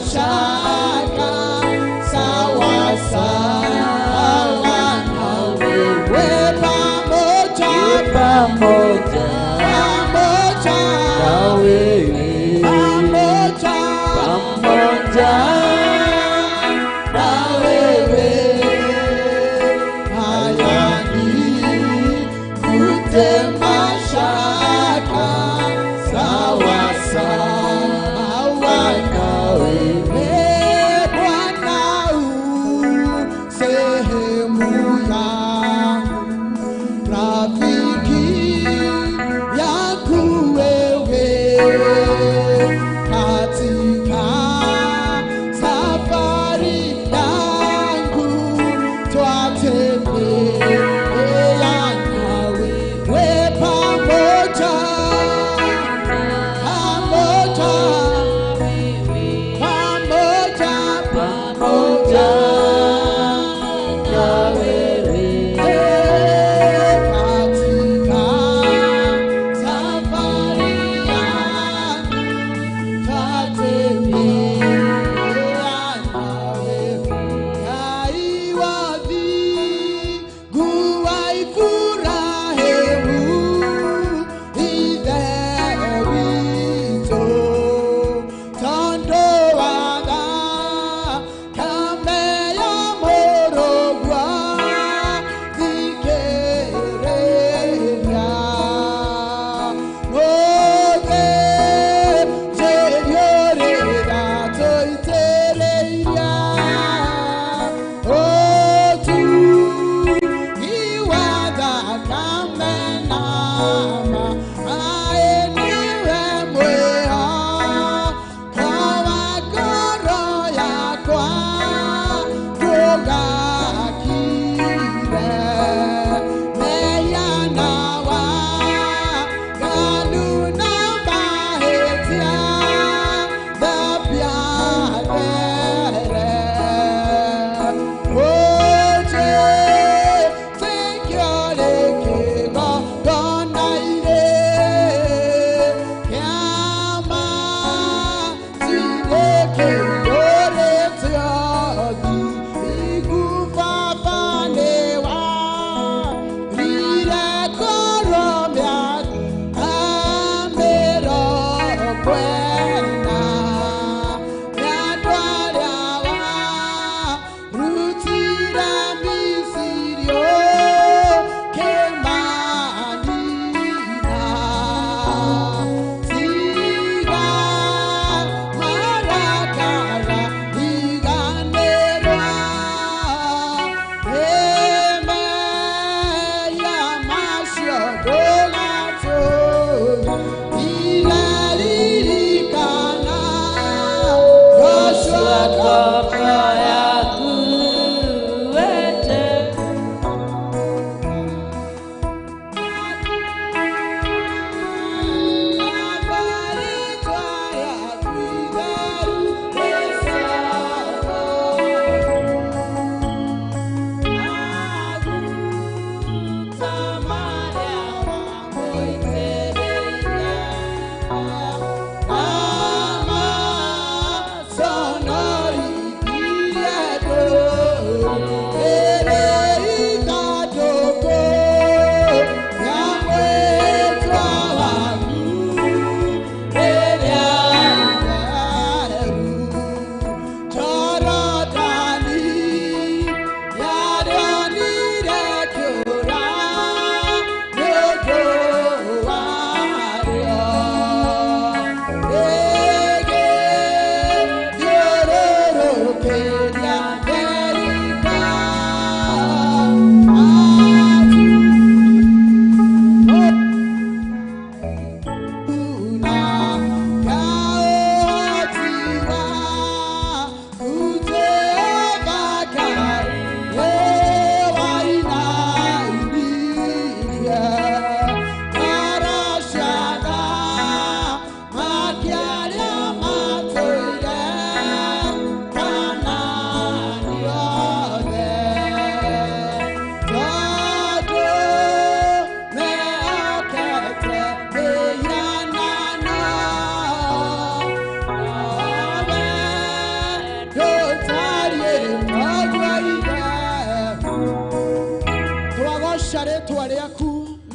mashaka sawa sawa na wewe, pamoja pamoja pamoja na wewe, pamoja pamoja na wewe, haya nikute mashaka sawa sawa na wewe. Bwana u sehemu yangu, rafiki yangu wewe, katika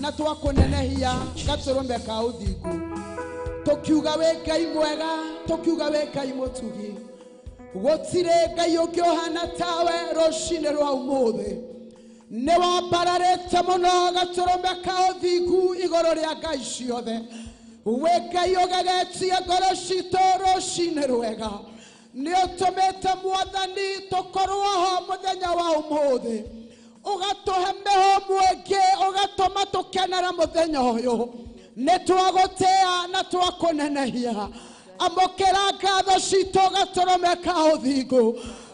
na twakũnenehia gatũrũme ka ũthingu. Tũkiuga wĩ Ngai mwega, tũkiuga wĩ Ngai mũtugi. Gũtirĩ Ngai ũngĩ ũhana tawe rũcinĩ rwa ũmũthĩ. Nĩ wambararĩte mũno gatũrũme ka ũthingu igũrũ rĩa ngai ciothe. Wĩ Ngai ũgegetie ngoro citũ rũcinĩ rwega. Nĩ ũtũmĩte Mwathani tũkorwo ho mũthenya wa ũmũthĩ. Ũgatũhe mĩhũmũ ĩngĩ, ũgatũma tũkenere mũthenya ũyũ. Nĩ twagũtĩa na twakũnenehia. Amũkĩra ngatho citũ gatũrũme ka ũthingu.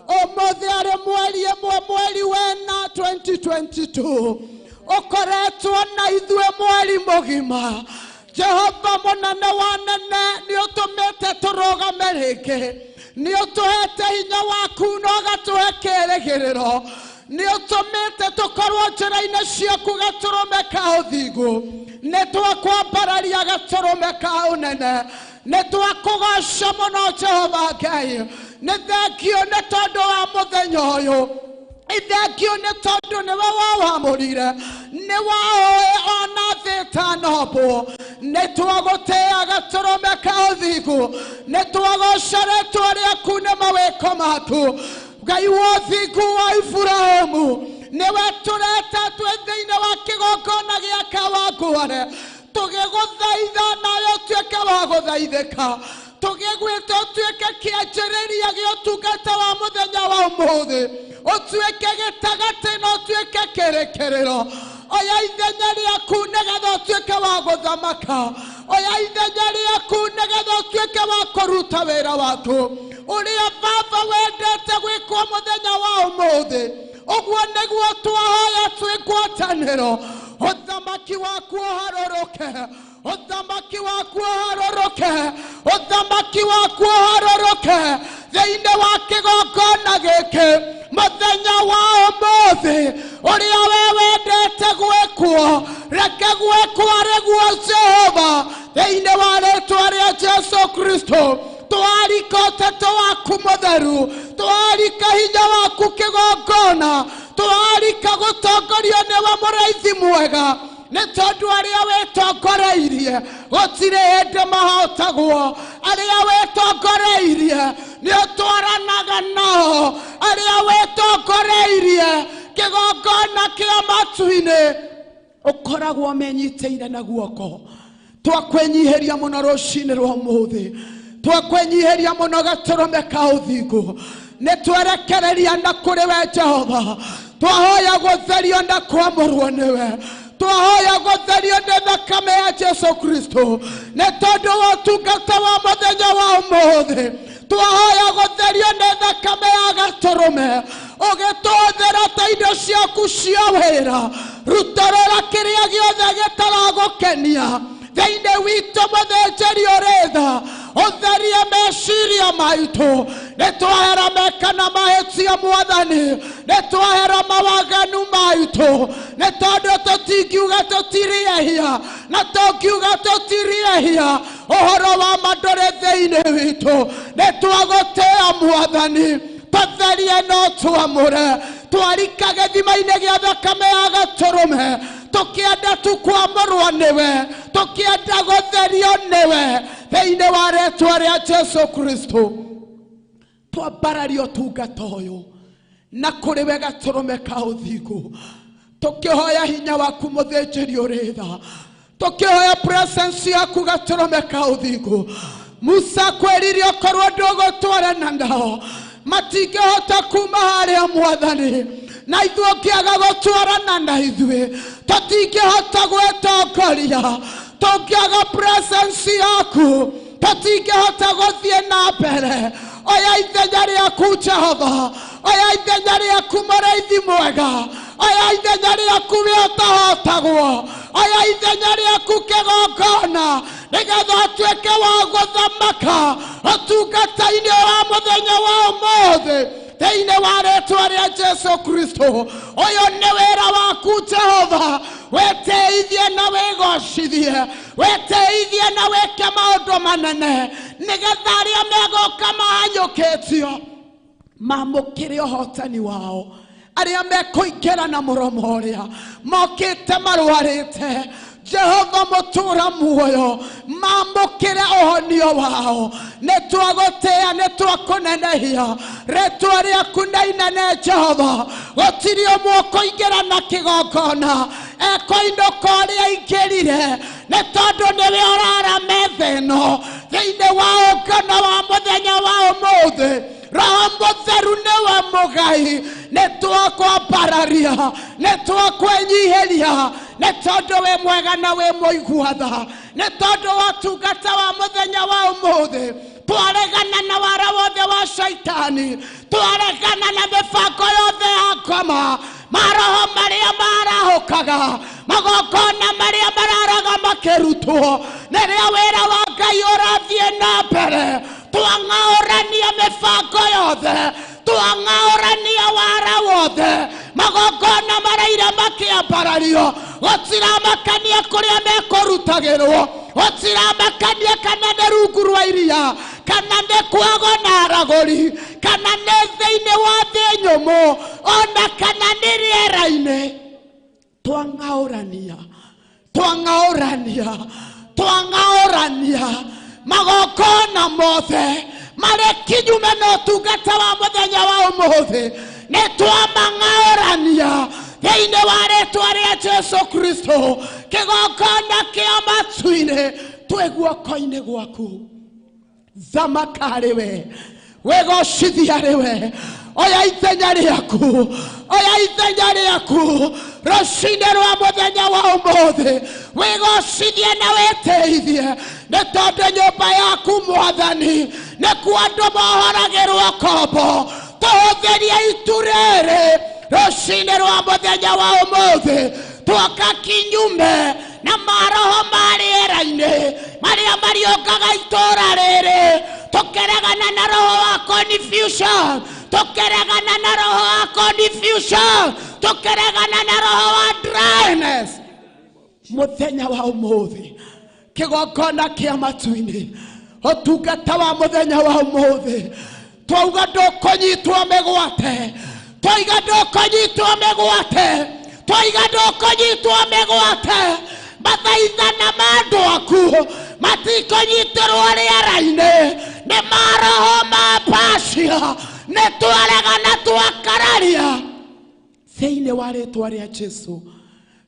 Ũmũthĩ arĩ mweri ĩmwe mweri wena 2022. Ũkoretwo na ithuĩ mweri mũgima. Jehova mũnene wa nene nĩ ũtũmĩte tũrũgame rĩngĩ. Nĩ ũtũhete hinya waku na ũgatũhe kĩĩrĩgĩrĩro. Nĩ ũtũmĩte tũkorwo njĩra-inĩ ciaku gatũrũme ka ũthingu. Nĩ twakwambararia gatũrũme ka ũnene. Nĩ twakũgoca mũno Jehova Ngai. Nĩ thengio nĩ tondũ wa mũthenya ũyũ. Ithengio nĩ tondũ nĩwe wawamũrire. Nĩ waoĩ ona thĩ ĩtanombwo. Nĩ twagũtĩĩa gatũrũme ka ũthingu. Nĩ twagoca rĩĩtwa rĩaku nĩ mawĩko maku. Ngai wa ũthingu wa Iburahĩmu, nĩwe tũreta twĩ thĩinĩ wa kĩgongona gĩa Kawangware. Tũgĩgũthaitha nawe ũtuĩke wa gũthaithĩka. Tũgĩgwĩta ũtuĩke kĩanjĩrĩria gĩa ũtungata wa mũthenya wa ũmũthĩ. Ũtuĩke gĩtagatĩ na ũtuĩke kĩrĩkĩrĩro. Oya ithenya rĩaku nĩgetha ũtuĩke wa gũthamaka. Oya ithenya rĩaku nĩgetha ũtuĩke wa kũruta wĩra waku. Ũrĩa Baba wendete gwĩkwo mũthenya wa ũmũthĩ. Ũguo nĩguo twahoya twĩ ngwatanĩro. Ũthamaki waku ũharũrũke. Ũthamaki waku ũharũrũke. Ũthamaki waku ũharũrũke. Thĩinĩ wa kĩgongona gĩkĩ mũthenya wa ũmũthĩ ũrĩa we wendete gwĩkwo, reke gwĩkwo arĩguo Jehova thĩinĩ wa rĩĩtwa rĩa Jesũ Kristo. Twarika ũteto waku mũtheru, twarika hinya waku kĩgongona, twarika gũtongorio nĩwe mũrĩithi mwega. Nĩ tondũ arĩa wĩtongoreirie gũtirĩ hĩndĩ mahotagwo. Arĩa wĩtongoreirie nĩ ũtwaranaga nao. Arĩa wĩtongoreirie kĩgongona kĩa matu-inĩ ũkoragwo menyitĩire na guoko. Twakwĩnyihĩria mũno rũcinĩ rwa ũmũthĩ. Twakwĩnyihĩria mũno gatũrũme ka ũthingu. Nĩ twerekereria na kũrĩ we Jehova. Twahoya gũtherio na kwamũrwo nĩwe. Twahoya gũtherio nĩ thakame ya Jesũ Kristo. Nĩ tondũ wa ũtungata wa mũthenya wa ũmũthĩ. Twahoya gũtherio nĩ thakame ya gatũrũme. Ũgĩtũhũthĩra ta indo ciaku cia wĩra. Rutũrũra kĩrĩa gĩothe gĩtaragũkenia. Thĩinĩ witũ mũthĩnjĩri ũrĩ tha, ũtherie meciria maitũ. Nĩ twahera meka na mahĩtia Mwathani. Nĩ twahera mawaganu maitũ. Nĩ tondũ tũtingiuga tũtirĩ ehia, na tũngiuga tũtirĩ ehia, ũhoro wa ma ndũrĩ thĩinĩ witũ. Nĩ twagũtĩĩa Mwathani. Tũtherie no twamũre. Twarika gĩthima-inĩ gĩa thakame ya gatũrũme. Tũkĩenda tu kwamũrwo nĩwe, tũkĩenda gũtherio nĩwe thĩinĩ wa rĩĩtwa rĩa Jesũ Kristo. Twambararia ũtungata ũyũ na kũrĩ we gatũrũme ka ũthingu. Tũkĩhoya hinya waku mũthĩnjĩri ũrĩ tha. Tũkĩhoya presence yaku gatũrũme ka ũthingu. Musa kwĩrire ũkorwo ndũgũtwarana nao matingĩhota kuma harĩa Mwathani. Na ithuĩ ũngĩaga gũtwarana na ithuĩ tũtingĩhota gwĩtongoria. Tũngĩaga presence yaku tũtingĩhota gũthiĩ na mbere. Oya ithenya rĩaku Jehova. Oya ithenya rĩaku mũrĩithi mwega. Oya ithenya rĩaku we ũtahotagwo. Oya ithenya rĩaku kĩgongona nĩgetha ũtuĩke wa gũthamaka ũtungata-inĩ wa mũthenya wa ũmũthĩ thĩinĩ wa rĩĩtwa rĩa Jesũ Kristo. Ũyũ nĩ wĩra waku Jehova. Wĩtĩithie na wĩgocithie. Wĩtĩithie na wĩke maũndũ manene nĩgetha arĩa megũka mahanyũkĩtio mamũkĩre ũhotani wao. Arĩa mekũingĩra na mũromo ũrĩa mokĩte marwarĩte, Jehova mũtũra muoyo, mamũkĩre ũhonio wao. Nĩ twagũtĩĩa, nĩ twakũnenehia rĩtwa rĩaku nĩ inene Jehova. Gũtirĩ ũmwe ũkũingĩra na kĩgongona ekũinũka ũrĩa aingĩrire, nĩ tondũ nĩwe ũrara metha ĩno thĩinĩ wa ũngano wa mũthenya wa ũmũthĩ. Roho Mũtheru nĩwe mũgai, nĩ twakwambararia, nĩ twakwĩnyihĩria, nĩ tondũ wĩ mwega na wĩ mũigua tha, nĩ tondũ wa ũtungata wa mũthenya wa ũmũthĩ. Twaregana na wara wothe wa shaitani, twaregana na mĩbango yothe ya ngoma, maroho marĩa marahũkaga, magongona marĩa mararaga makĩrutwo, nĩrĩo wĩra wa Ngai ũrathiĩ na mbere. Twang'aũrania mĩbango yothe, twang'aũrania wara wothe, magongona maraira makĩambarario, gũtiramakania kũrĩa mekũrutagĩrwo, gũtiramakania kana nĩ rungu rwa iria, kana nĩ kwago na aragũri, kana nĩ thĩinĩ wa thĩ nyũmũ, ona kana nĩ rĩera-inĩ. Twang'aũrania, twang'aũrania, twang'aũrania magongona mothe marĩ kinyume na ũtungata wa mũthenya wa ũmũthĩ, nĩ twamang'aũrania thĩinĩ wa rĩtwa rĩa Jesu Kristo. Kĩgongona kĩa matu-inĩ twĩ guoko-inĩ gwaku. Thamaka arĩ we, wĩgocithia arĩ we, oya ithenya rĩaku, oya ithenya rĩaku rũcinĩ rwa mũthenya wa ũmũthĩ, wĩgocithie na wĩtĩithie, nĩ tondũ nyũmba yaku Mwathani nĩkuo andũ mohoragĩrwo ngombo. Tũhũthĩrie itu rĩrĩ rũcinĩ rwa mũthenya wa ũmũthĩ, twoka kinyume na maroho ma rĩera-inĩ marĩa mariũkaga itũũra rĩrĩ, tũkeregana na roho wa confusion, tũkeregana na roho wa confusion, tũkeregana na roho wa dryness. Mũthenya wa ũmũthĩ, kĩgongona kĩa matu-inĩ, ũtungata wa mũthenya wa ũmũthĩ, twauga ndũkũnyitwo mĩgwate, twaiga ndũkũnyitwo mĩgwate, twaiga ndũkũnyitwo mĩgwate. Mathaithana ma andũ aku matikũnyitĩrwo rĩera-inĩ, nĩ maroho ma pacia, nĩ twaregana twakararia thĩinĩ wa rĩtwa rĩa Jesu.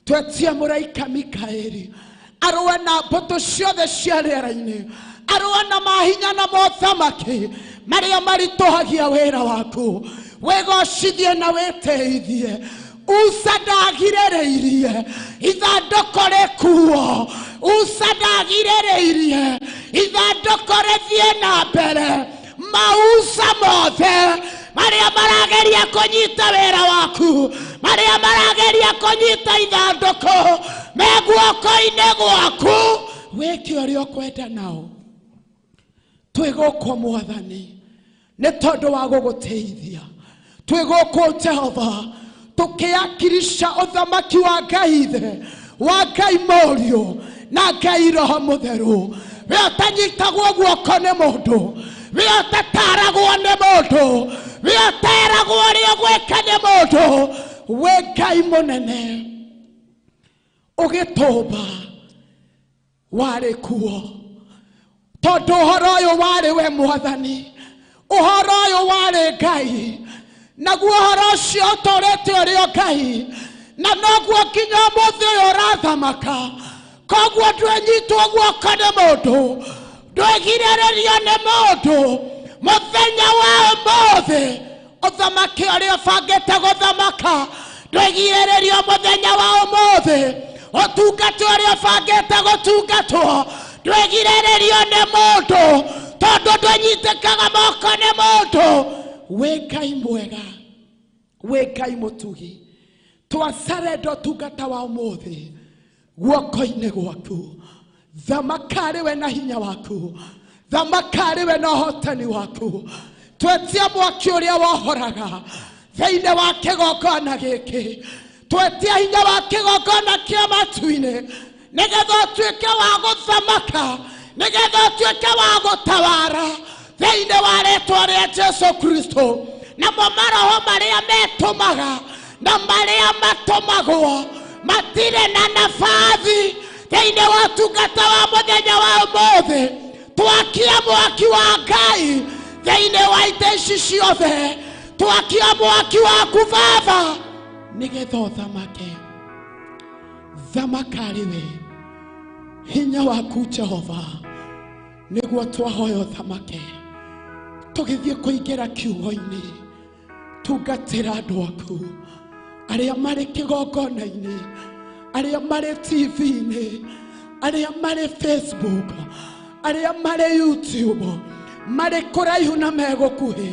Twetie mũraika Mikaeli arũe na mbũtũ ciothe cia rĩera-inĩ, arũe na mahinya na mothamaki marĩa maritũhagia wĩra waku. Wĩgocithie na wĩtĩithie. Usa ndagirĩrĩirie ithandũkũ rĩkuo, Usa ndagirĩrĩirie ithandũkũ rĩthiĩ na mbere. Mausa mothe marĩa marageria kũnyita wĩra waku, marĩa marageria kũnyita ithandũkũ, me guoko-inĩ gwaku, wĩke ũrĩa ũkwenda nao. Twĩ gũkũ Mwathani nĩ tondũ wa gũgũteithia, twĩ gũkũ Jehova tũkĩakirisha ũthamaki wa Ngai Ithe, wa Ngai Mũriũ na Ngai Roho Mũtheru. We ũtanyitagwo guoko nĩ mũndũ, we ũtataragwo nĩ mũndũ, we ũteragwo ũrĩa ũgwĩka nĩ mũndũ, wĩ Ngai mũnene ũgĩtũmba warĩ kuo, tondũ ũhoro ũyũ warĩ we Mwathani, ũhoro ũyũ warĩ Ngai, naguo ũhoro ũcio ũtũũrĩte ũrĩ o Ngai, na noguo nginya ũmũthĩ ũyũ ũrathamaka. Koguo ndwĩnyitwo guoko nĩ mũndũ, ndwĩgirĩrĩrio nĩ mũndũ. Mũthenya wa ũmũthĩ ũthamaki ũrĩa ũbangĩte gũthamaka, ndwĩgirĩrĩrio mũthenya wa ũmũthĩ. Ũtungata ũrĩa ũbangĩte gũtungatwo, ndwĩgirĩrĩrio nĩ mũndũ, tondũ ndwĩnyitĩkaga moko nĩ mũndũ. Wĩ Ngai mwega, wĩ Ngai mũtugi, twacarenda ũtungata wa ũmũthĩ guoko-inĩ gwaku. Thamaka arĩ we na hinya waku, thamaka arĩ we na ũhotani waku. Twetie mwaki ũrĩa wohoraga thĩinĩ wa kĩgongona gĩkĩ, twetie hinya wa kĩgongona kĩa matu-inĩ, nĩgetha ũtuĩke wa gũthamaka, nĩgetha ũtuĩke wa gũtawara thĩinĩ wa rĩtwa rĩa Jesu Kristo. Namo maroho marĩa metũmaga Na marĩa matũmagwo matirĩ na nabathi thĩinĩ wa ũtungata wa mũthenya wa ũmũthĩ. Twakia mwaki wa Ngai thĩinĩ wa itĩ ici ciothe, twakia mwaki waku Baba nĩgetha ũthamake. Thamaka arĩ we, hinya waku Jehova nĩguo twahoya ũthamake. Tũgĩthiĩ kũingĩra kiugo-inĩ, tungatĩra andũ aku arĩa marĩ kĩgongona-inĩ, arĩa marĩ TV-inĩ, arĩa marĩ Facebook, arĩa marĩ YouTube, marĩ kũraihu na megũkuhĩ.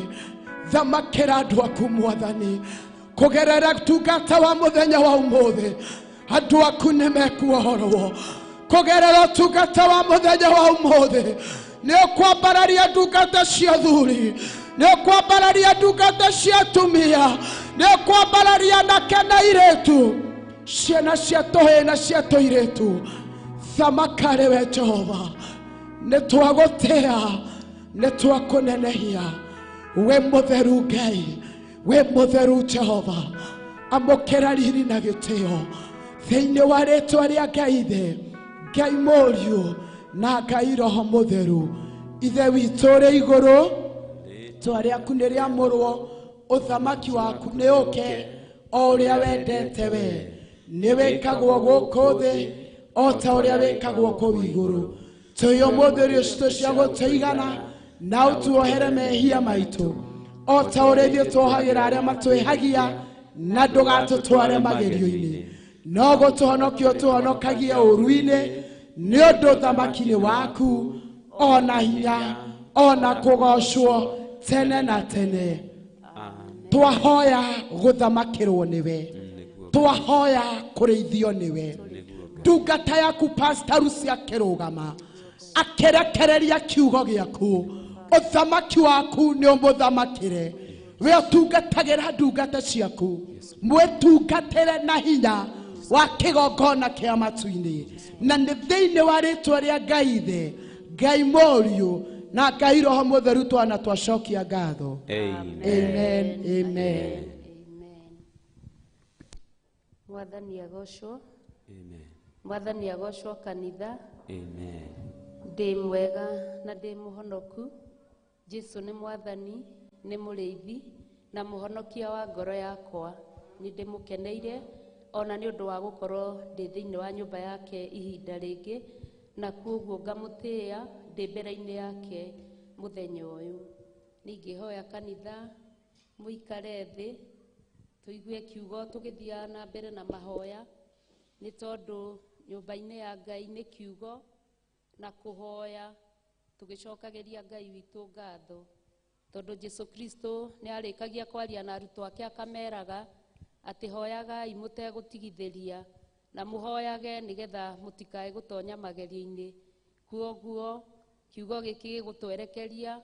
Thamakĩra andũ aku Mwathani kũgerera tungata wa mũthenya wa ũmũthĩ. Andũ aku nĩ mekuohorwo kũgerera ũtungata wa mũthenya wa ũmũthĩ. Nĩ ũkwambararia ndungata cia athuri, nĩ ũkwambararia ndungata cia atumia, nĩ ũkwambararia anake na airĩtu, ciana cia tũhĩĩ na cia tũirĩtu. Thamaka arĩ we Jehova, nĩ twagũtĩa, nĩ twakũnenehia. We mũtheru Ngai, we mũtheru Jehova, amũkĩra riri na gĩtĩo thĩinĩ wa rĩtwa rĩa Ngai Ithe, Ngai Mũriũ na Ngai Roho Mũtheru. Ithe witũ ũrĩ igũrũ, rĩtwa rĩaku nĩ rĩamũrwo, ũthamaki waku nĩ ũke, o ũrĩa wendete we nĩ wĩkagwo gũkũ thĩ o ta ũrĩa wĩkagwo kũu igũrũ. Tũhe ũmũthĩ irio citũ cia gũtũigana, na ũtuohere mehia maitũ o ta ũrĩa ithuĩ tuohagĩra arĩa matwĩhagia, na ndũgatũtware magerio-inĩ, no gũtũhonokia ũtũhonokagie ũũru-inĩ, nĩ ũndũ ũthamaki nĩ waku, ona hinya, ona kũgocwo tene na tene. Twahoya gũthamakĩrwo nĩwe, twahoya kũrĩithio nĩwe. Ndungata yaku Pastor Lucy akĩrũgama akĩrekereria kiugo gĩaku, ũthamaki waku nĩ ũmũthamakĩre. We ũtungatagĩra ndungata ciaku, mwĩtungatĩre na hinya wa kĩgongona kĩa matu-inĩ, na nĩ thĩinĩ wa rĩtwa rĩa Ngai Ithe, Ngai Mũriũ na Ngai Roho Mũtheru twana twacokia ngatho. Amen, amen. Mwathani agocwo. Mwathani agocwo kanitha. Amen. Ndĩ mwega na ndĩ mũhonoku. Jesu nĩ Mwathani, nĩ mũrĩithi na mũhonokia wa ngoro yakwa. Nĩ ndĩmũkeneire ona nĩ ũndũ wa gũkorwo ndĩ thĩinĩ wa nyũmba yake ihinda rĩngĩ, na kuoguo ngamũtĩĩa ndĩ mbere-inĩ yake mũthenya ũyũ. Ningĩhoya kanitha mũikare thĩ tũigue kiugo tũgĩthiaga na mbere na mahoya, nĩ tondũ nyũmba-inĩ ya Ngai nĩ kiugo na kũhoya tũgĩcokagĩria Ngai witũ ngatho, tondũ Jesu Kristo nĩ arĩkagia kwaria na arutwo ake akameraga atĩ hoyagai mũtegũtigithĩria na mũhoyage nĩgetha mũtikae gũtonya magerio-inĩ. Kuoguo kiugo gĩkĩ gĩgũtwerekeria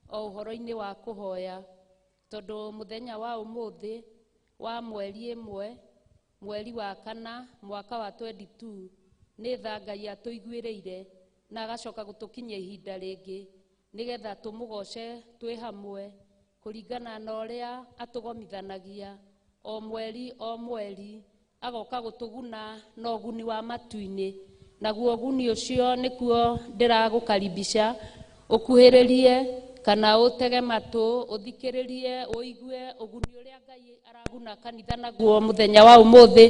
o ũhoro-inĩ wa kũhoya, tondũ mũthenya wa ũmũthĩ wa mweri ĩmwe mweri wa kana mwaka wa 22 nĩ tha Ngai atũiguĩrĩire na agacoka gũtũkinyia ihinda rĩngĩ nĩgetha tũmũgoce twĩ hamwe kũringana na ũrĩa atũgomithanagia o mweri o mweri, agoka gũtũguna na ũguni wa matu-inĩ. Naguo ũguni ũcio nĩkuo ndĩragũkaribisha ũkuhĩrĩrie kana ũtege matũ ũthikĩrĩrie ũigue ũguni ũrĩa Ngai araguna kanitha naguo mũthenya wa ũmũthĩ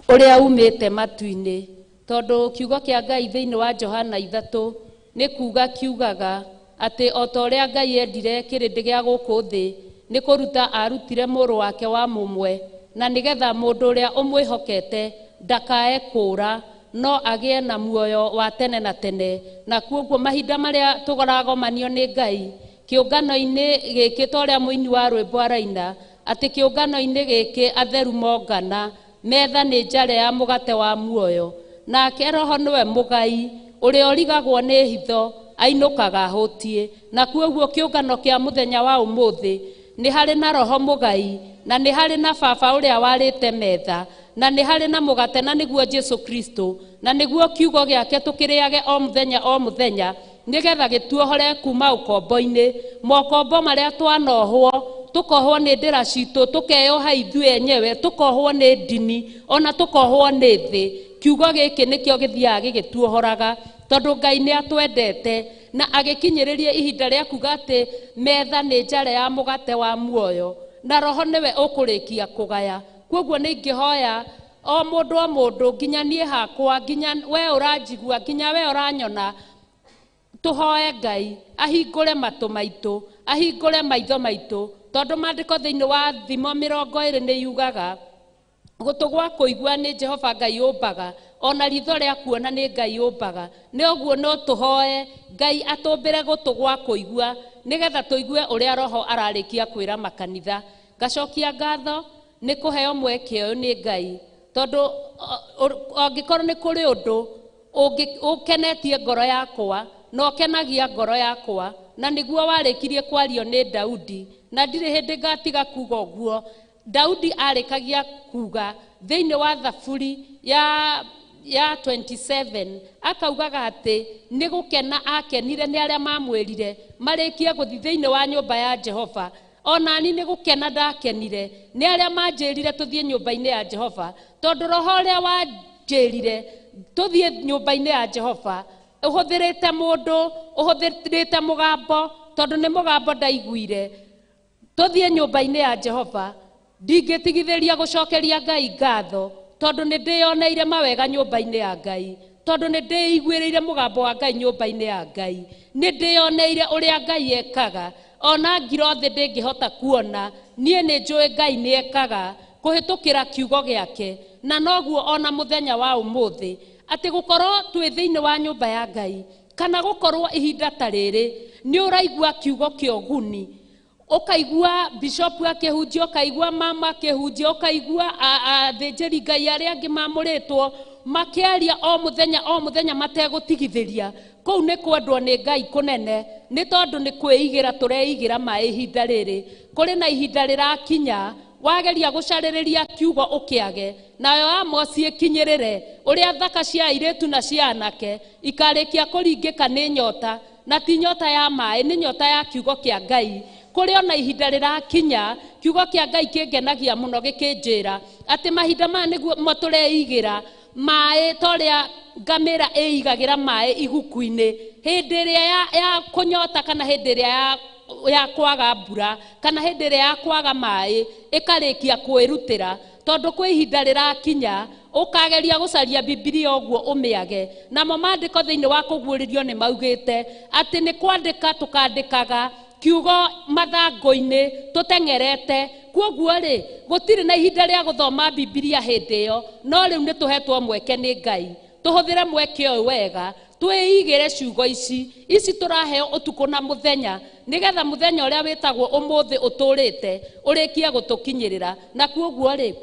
ũrĩa umĩte matu-inĩ, tondũ kiugo kĩa Ngai thĩinĩ wa Johana 3 nĩ kuga kiugaga atĩ o ta ũrĩa Ngai endire kĩrĩndĩ gĩa gũkũ thĩ nĩ kũruta arutire mũrũ wake wa mũmwe, na nĩgetha mũndũ ũrĩa ũmwĩhokete ndakae kũũra no agĩe na muoyo wa tene na tene. Na kuoguo mahinda marĩa tũragomanio nĩ Ngai kĩũngano-inĩ gĩkĩ, ta ũrĩa mũini wa rwĩmbo araina atĩ kĩũngano-inĩ gĩkĩ atheru mongana, metha nĩ njare ya mũgate wa muoyo, nake Roho nĩwe mũgai ũrĩa ũrigagwo nĩ hitho ainũkaga ahũtiĩ. Na kuoguo kĩũngano kĩa mũthenya wa ũmũthĩ nĩ harĩ na Roho mũgai, na nĩ harĩ na Baba ũrĩa warĩte metha, na nĩ harĩ na mũgate, na nĩguo Jesu Kristo, na nĩguo kiugo gĩake tũkĩrĩage o mũthenya o mũthenya, nĩgetha gĩtuohore kuma ũkombo-inĩ, mokombo marĩa twanohwo Tũkohwo nĩ ndĩra citũ, tũkeyoha ithuĩ enyewe, tũkohwo nĩ ndini, ona tũkohwo nĩ thĩ. Kiugo gĩkĩ nĩkĩo gĩthiaga gĩgĩtuohoraga, tondũ Ngai nĩ atwendete na agĩkinyĩrĩria ihinda rĩa kuga atĩ metha nĩ njare ya mũgate wa muoyo na roho nĩwe ũkũrĩkia kũgaya. Kwoguo nĩ ingĩhoya o mũndũ o mũndũ, nginya niĩ hakwa, nginya we ũranjigua, nginya we ũranyona, tũhoe Ngai ahingũre matũ maitũ, ahingũre maitho maitũ, tondũ maandĩko thĩinĩ wa Thimo 20 nĩ yugaga gũtũ gwa kũigua nĩ Jehova Ngai ũmbaga, ona ritho rĩa kuona nĩ Ngai ũmbaga. Nĩ ũguo no tũhoe Ngai atũmbĩre gũtũ gwa kũigua, nĩgetha tũigue ũrĩa roho ararĩkia kwĩra makanitha. Ngacokia ngatho nĩ kũheo mweke ũyũ nĩ Ngai, tondũ angĩkorwo nĩ kũrĩ ũndũ ũkenetie ngoro yakwa na ũkenagia ngoro yakwa, na nĩguo warĩkirie kwario nĩ Daudi, na ndirĩ hĩndĩ ngatiga kuga ũguo. Daudi arĩkagia kuga thĩinĩ wa Thaburi ya 27 akaugaga atĩ nĩ gũkena akenire nĩ arĩa mamwĩrire marĩkie gũthiĩ thĩinĩ wa nyũmba ya Jehova. Ona ni nĩ gũkena ndakenire nĩ arĩa manjĩrire tũthiĩ nyũmba-inĩ ya Jehova, tondũ roho ũrĩa wanjĩrire tũthiĩ nyũmba-inĩ ya Jehova ũhũthĩrĩte mũndũ, ũhũthĩrĩte mũgambo, tondũ nĩ mũgambo ndaiguire tũthiĩ nyũmba-inĩ ya Jehova. Ndingĩtigithĩria gũcokeria Ngai ngatho, tondũ nĩ ndĩyoneire mawega nyũmba-inĩ ya Ngai, tondũ nĩ ndĩiguĩrĩire mũgambo wa Ngai nyũmba-inĩ ya Ngai, nĩ ndĩyoneire ũrĩa Ngai ekaga. Ona ngiro thĩ ndĩngĩhota kuona, niĩ nĩ njũĩ Ngai nĩ ekaga kũhĩtũkĩra kiugo gĩake. Na noguo ona mũthenya wa ũmũthĩ atĩ gũkorwo twĩ thĩinĩ wa nyũmba ya Ngai, kana gũkorwo ihinda ta rĩrĩ nĩ ũraigua kiugo kĩa ũguni, ũkaigua bishop akĩhunjia, ũkaigua mama akĩhunjia, ũkaigua athĩnjĩri Ngai arĩa angĩ mamũrĩtwo makĩaria o mũthenya o mũthenya mategũtigithĩria. Kũu nĩ kwendwo nĩ Ngai kũnene, nĩ tondũ nĩ kwĩigĩra tũreigĩra maĩ ihinda rĩrĩ. Kũrĩ na ihinda rĩrakinya wageria gũcarĩrĩria kiugo ũkĩage, nayo Amosi ĩkinyĩrĩre ũrĩa thaka cia airĩtu na cia anake ikarĩkia kũringĩka nĩ nyota, na ti nyota ya maĩ, nĩ nyota ya kiugo kĩa Ngai. Kũrĩ ona ihinda rĩrakinya kiugo kĩa Ngai kĩngenagia mũno gĩkĩnjĩra atĩ mahinda maya nĩguo mo tũreigĩra maĩ, ta ũrĩa ngamĩra ĩigagĩra maĩ iguku-inĩ hĩndĩ ĩrĩa ya kũnyota, kana hĩndĩ ĩrĩa ya kwaga mbura, kana hĩndĩ ĩrĩa ya kwaga maĩ, ĩkarĩkia kwĩrutĩra. Tondũ kwĩ ihinda rĩrakinya ũkageria gũcaria Bibilia ũguo ũmĩage. Namo maandĩko thĩinĩ wa kũguũrĩrio nĩ maugĩte atĩ nĩ kwandĩka tũkandĩkaga kiugo mathangũ-inĩ tũteng'erete. Kwoguo rĩ, gũtirĩ na ihinda rĩa gũthoma Bibilia hĩndĩ ĩyo, no rĩu nĩ tũhetwo mweke nĩ Ngai tũhũthĩre mweke ũyũ wega, twĩigĩre ciugo ici ici tũraheo ũtukũ na mũthenya, nĩgetha mũthenya ũrĩa wĩtagwo ũmũthĩ ũtũrĩte ũrĩkie gũtũkinyĩrĩra. Na kwoguo rĩ,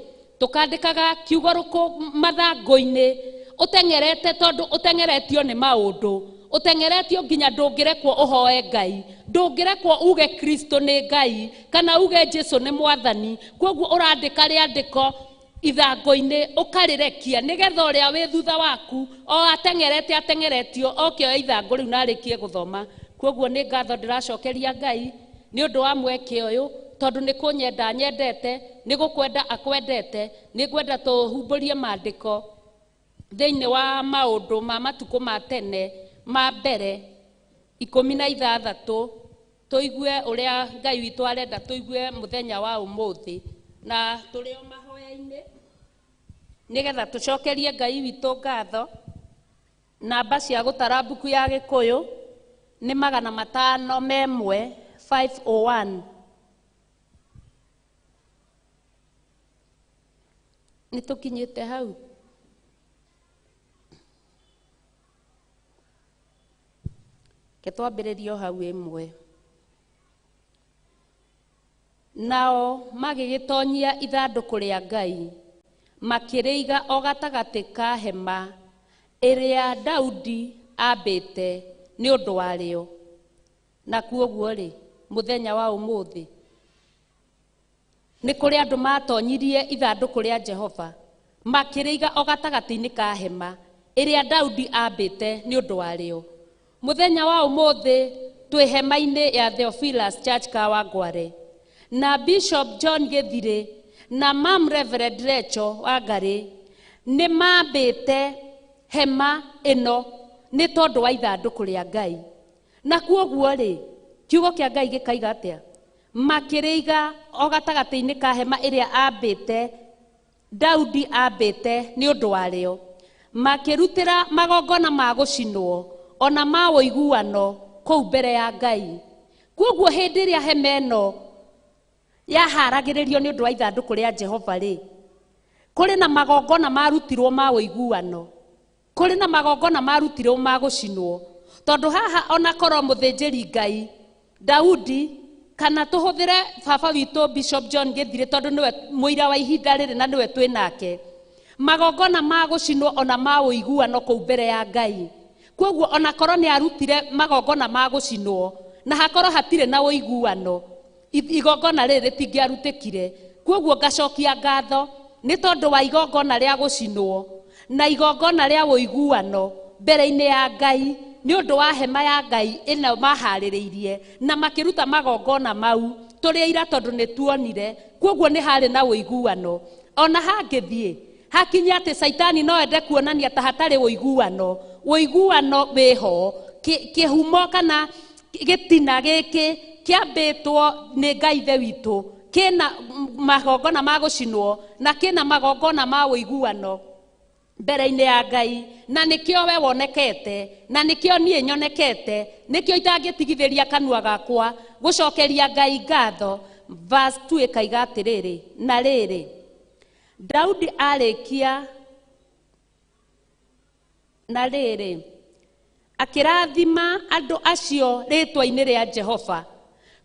tũkandĩkaga kiugo rũkũ mathangũ-inĩ ũteng'erete, tondũ ũteng'eretio nĩ maũndũ, ũteng'eretio nginya ndũngĩrekwo ũhoe Ngai, ndũngĩrekwo uge Kristo nĩ Ngai kana uge Jesu nĩ Mwathani. Kwoguo ũrandĩka rĩandĩko ithangũ-inĩ ũkarĩrekia, nĩgetha ũrĩa wĩ thutha waku o ateng'erete ateng'eretio oke oe ithangũ rĩu na arĩkie gũthoma. Kwoguo nĩ ngatho ndĩracokeria Ngai nĩ ũndũ wa mweke ũyũ, tondũ nĩ kũnyenda nyendete, nĩ gũkwenda akwendete. Nĩ ngwenda tũhumbũrie maandĩko thĩinĩ wa maũndũ ma matukũ ma tene ma mbere 16, tũigue ũrĩa Ngai witũ arenda tũigue mũthenya wa ũmũthĩ, na tũrĩ o mahoya-inĩ nĩgetha tũcokerie Ngai witũ ngatho. Namba cia gũtara mbuku ya Gĩkũyũ nĩ 501, 501. Nĩ tũkinyĩte hau. Ke twambĩrĩrie o hau ĩmwe. Nao magĩgĩtonyia ithandũkũ rĩa Ngai, makĩrĩiga o gatagatĩ ka hema ĩrĩa Daudi ambĩte nĩ ũndũ warĩo. Na kwoguo rĩ, mũthenya wa ũmũthĩ nĩ kũrĩ andũ matonyirie ithandũkũ rĩa Jehova, makĩrĩiga o gatagatĩ-inĩ ka hema ĩrĩa Daudi ambĩte nĩ ũndũ warĩo. Mũthenya wa ũmũthĩ twĩ hema-inĩ ya Theophilus Church Kawangware, Na Bishop John Gĩthirĩ na Mam Reverend Recho Wangarĩ nĩ mambĩte hema ĩno nĩ tondũ wa ithandũkũ rĩa Ngai. Na kuoguo rĩ, kiugo kĩa Ngai gĩkaiga atĩa? Makĩrĩiga o gatagatĩ-inĩ ka hema ĩrĩa ambĩte Daudi ambĩte nĩ ũndũ warĩo. Makĩrutĩra magongona ma gũcinwo ona ma ũiguano kũu mbere ya Ngai. Kuoguo hĩndĩ ĩrĩa hema ĩno yaharagĩrĩrio nĩ ũndũ wa ithandũkũ rĩa Jehova rĩ, kũrĩ na magongona marutirwo ma ũiguano, kũrĩ na magongona marutirwo ma gũcinwo. Tondũ haha ona korwo mũthĩnjĩri Ngai Daudi kana tũhũthĩre baba witũ Bishop John Gĩthirĩ tondũ nĩwe mũira wa ihinda rĩrĩ na nĩwe twĩ nake, magongona ma gũcinwo ona ma ũiguano kũu mbere ya Ngai. Kuoguo ona korwo nĩ arutire magongona ma gũcinwo na hakorwo hatirĩ na ũiguano, igongona rĩrĩ rĩtingĩarutĩkire. Kuoguo ngacokia ngatho nĩ tondũ wa igongona rĩa gũcinwo na igongona rĩa ũiguano mbere-inĩ ya Ngai nĩ ũndũ wa hema ya Ngai ĩno maharĩrĩirie na makĩruta magongona mau tũrĩ aira tondũ nĩ tuonire. Kuoguo nĩ harĩ na ũiguano. Ona hangĩthiĩ hakinye atĩ Caitani no ende kuonania ta hatarĩ ũiguano, ũiguano wĩho. Kĩhumo kana gĩtina gĩkĩ kĩambĩtwo nĩ Ngai Ithe witũ kĩna magongona ma gũcinwo na kĩna magongona ma ũiguano mbere-inĩ ya Ngai, na nĩkĩo we wonekete na nĩkĩo niĩ nyonekete, nĩkĩo itangĩtigithĩria kanua gakwa gũcokeria Ngai ngatho. Verse 2 ĩkaiga atĩrĩrĩ, na rĩrĩ Daudi arĩkia, na rĩrĩ akĩrathima andũ acio rĩtwa-inĩ rĩa Jehova.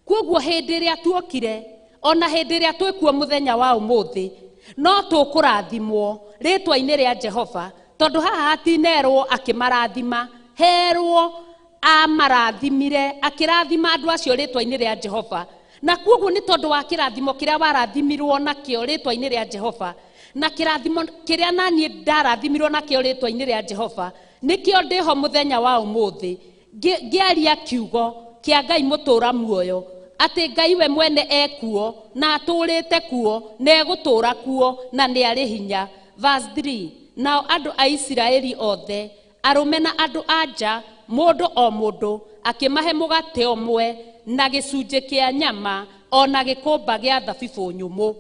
Kuoguo hĩndĩ ĩrĩa tuokire ona hĩndĩ ĩrĩa twĩkuo mũthenya wa ũmũthĩ no tũkũrathimwo rĩtwa-inĩ rĩa Jehova, tondũ haha hatinerwo akĩmarathima, herwo amarathimire akĩrathima andũ acio rĩtwa-inĩ rĩa Jehova. Na kuoguo nĩ tondũ wa kĩrathimo kĩrĩa warathimirwo nakĩo rĩtwa-inĩ rĩa Jehova na kĩrathimo kĩrĩa naniĩ ndarathimirwo nakĩo rĩtwa-inĩ rĩa Jehova, nĩkĩo ndĩho mũthenya wa ũmũthĩ ngĩaria kiugo kĩa Ngai mũtũra muoyo atĩ Ngai we mwene ekuo na atũrĩte kuo na egũtũra kuo na nĩ arĩ hinya. Verse 3, nao andũ a Isiraeli othe arũme na andũ a nja mũndũ o mũndũ akĩmahe mũgate ũmwe na gĩcunjĩ kĩa nyama ona gĩkũmba gĩa thabibũ nyũmũ.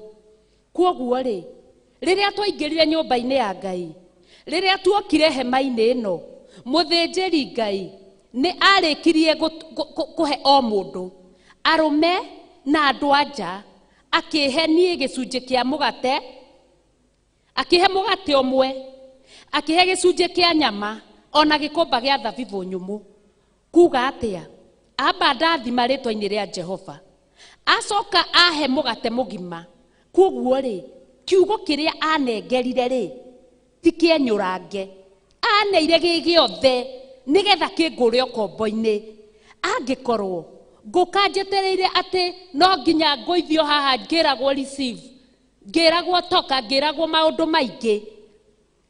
Kuoguo rĩ, rĩrĩa twaingĩrire nyũmba-inĩ ya Ngai, rĩrĩa tuokire hema-inĩ ĩno, mũthĩnjĩri Ngai nĩ arĩkirie kũhe o mũndũ arũme na andũ a nja, akĩhe niĩ gĩcunjĩ kĩa mũgate, akĩhe mũgate ũmwe, akĩhe gĩcunjĩ kĩa nyama ona gĩkũmba gĩa thabibũ nyũmũ. Kuga atĩa? Amba ndathima rĩtwa-inĩ rĩa Jehova, acoka ahe mũgate mũgima. Kuoguo rĩ, kiugo kĩrĩa anengerire rĩ ti kĩenyũrange, aneire gĩ gĩothe nĩgetha kĩngũre ũkombo-inĩ. Angĩkorwo ngũka njetereire atĩ no nginya ngũithio haha ngĩragwo receive, ngĩragwo toka, ngĩragwo maũndũ maingĩ,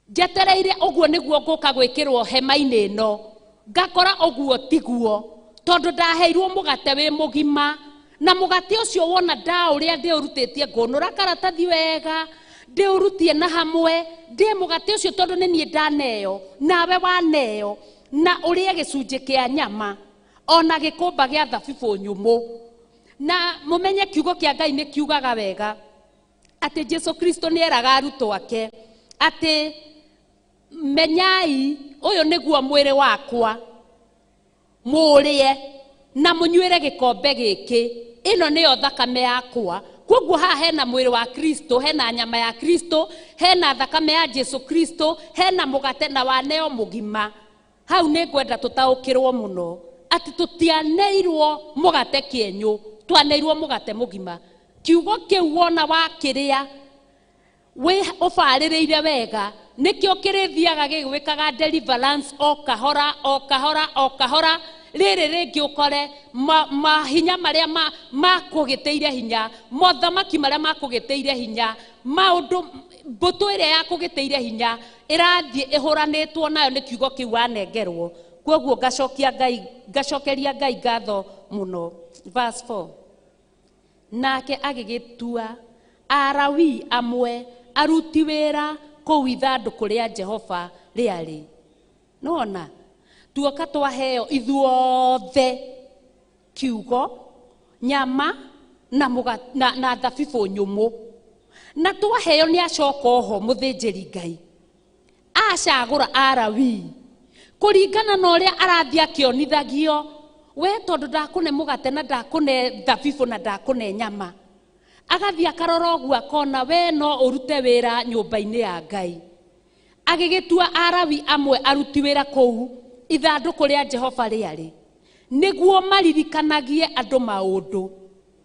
njetereire ũguo nĩguo ngũka gwĩkĩrwo hema-inĩ ĩno, ngakora ũguo tiguo, tondũ ndaheirwo mũgate wĩ mũgima na mũgate ũcio wona ndaũrĩa ndĩũrutĩtie ngũnũra karatathi wega ndĩũrutie na hamwe ndĩe mũgate ũcio tondũ nĩ niĩ ndaneo nawe waneo, na ũrĩe gĩcunjĩ kĩa nyama ona gĩkũmba gĩa thabibũ nyũmũ. Na mũmenye kiugo kĩa Ngai nĩ kiugaga wega atĩ Jesu Kristo nĩ eraga arutwo ake atĩ menyai ũyũ nĩguo mwĩrĩ wakwa mũũrĩe na mũnyuĩre gĩkombe gĩkĩ, ĩno nĩyo thakame yakwa. Kuoguo haha hena mwĩrĩ wa Kristo, hena nyama ya Kristo, hena thakame ya Jesu Kristo, hena mũgate na waneo mũgima. Hau nĩ ngwenda tũtaũkĩrwo mũno atĩ tũtianeirwo mũgate kĩenyũ, twaneirwo mũgate mũgima. Kiugo kĩu wona wakĩrĩa wĩ ũbarĩrĩire wega, nĩkĩo kĩrĩthiaga gĩgwĩkaga deliverance o kahora o kahora o kahora. Rĩrĩ rĩngĩ ũkore mahinya marĩa makũgĩtĩire hinya, mothamaki marĩa makũgĩtĩire hinya, maũndũ mbũtũ ĩrĩa yakũgĩtĩire hinya ĩrathiĩ ĩhũranĩtwo nayo nĩ kiugo kĩu wanengerwo. Kuoguo ngacokia Ngai, ngacokeria Ngai ngatho mũno. Verse 4, Nake agĩgĩtua Alawi amwe aruti wĩra kũu ithandũkũ rĩa Jehova rĩarĩ. Nĩwona tuoka twaheo ithuothe kiugo, nyama na na thabibũ nyũmũ, na twaheo nĩ acoka oho mũthĩnjĩri Ngai acagũra Alawi kũringana na ũrĩa arathiĩ akĩonithagio, we tondũ ndakũne mũgate na ndakũne thabibũ na ndakũne nyama, agathiĩ akarora ũguo akona we no ũrute wĩra nyũmba-inĩ ya Ngai. Agĩgĩtua Alawi amwe aruti wĩra kũu ithandũkũ rĩa Jehova rĩarĩ, nĩguo maririkanagie andũ maũndũ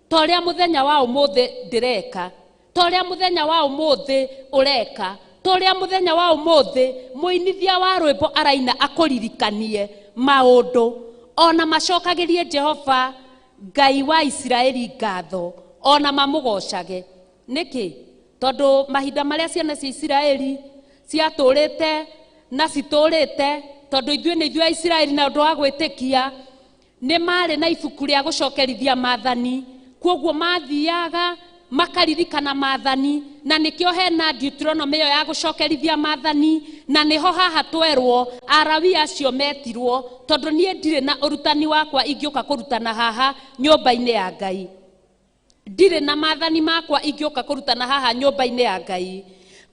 ta ũrĩa mũthenya wa ũmũthĩ ndĩreka, ta ũrĩa mũthenya wa ũmũthĩ ũreka, ta ũrĩa mũthenya wa ũmũthĩ mũinithia wa rwĩmbo araina akũririkanie maũndũ, ona macokagĩrie Jehova Ngai wa Isiraeli ngatho, ona mamũgocage. Nĩkĩ? Tondũ mahinda marĩa ciana cia Isiraeli ciatũrĩte na citũrĩte, tondũ ithuĩ nĩ ithuĩ a Isiraeli na ũndũ wa gwĩtĩkia, nĩ marĩ na ibuku rĩa gũcokerithia maathani, kwoguo mathiaga makaririkana maathani, na nĩkĩo hena Deuteronomy ĩyo ya gũcokerithia maathani, na nĩho haha twerwo Alawi acio metirwo, tondũ niĩ ndirĩ na ũrutani wakwa ingĩũka kũrutana haha nyũmba-inĩ ya Ngai. Ndirĩ na maathani makwa ingĩũka kũrutana haha nyũmba-inĩ ya Ngai.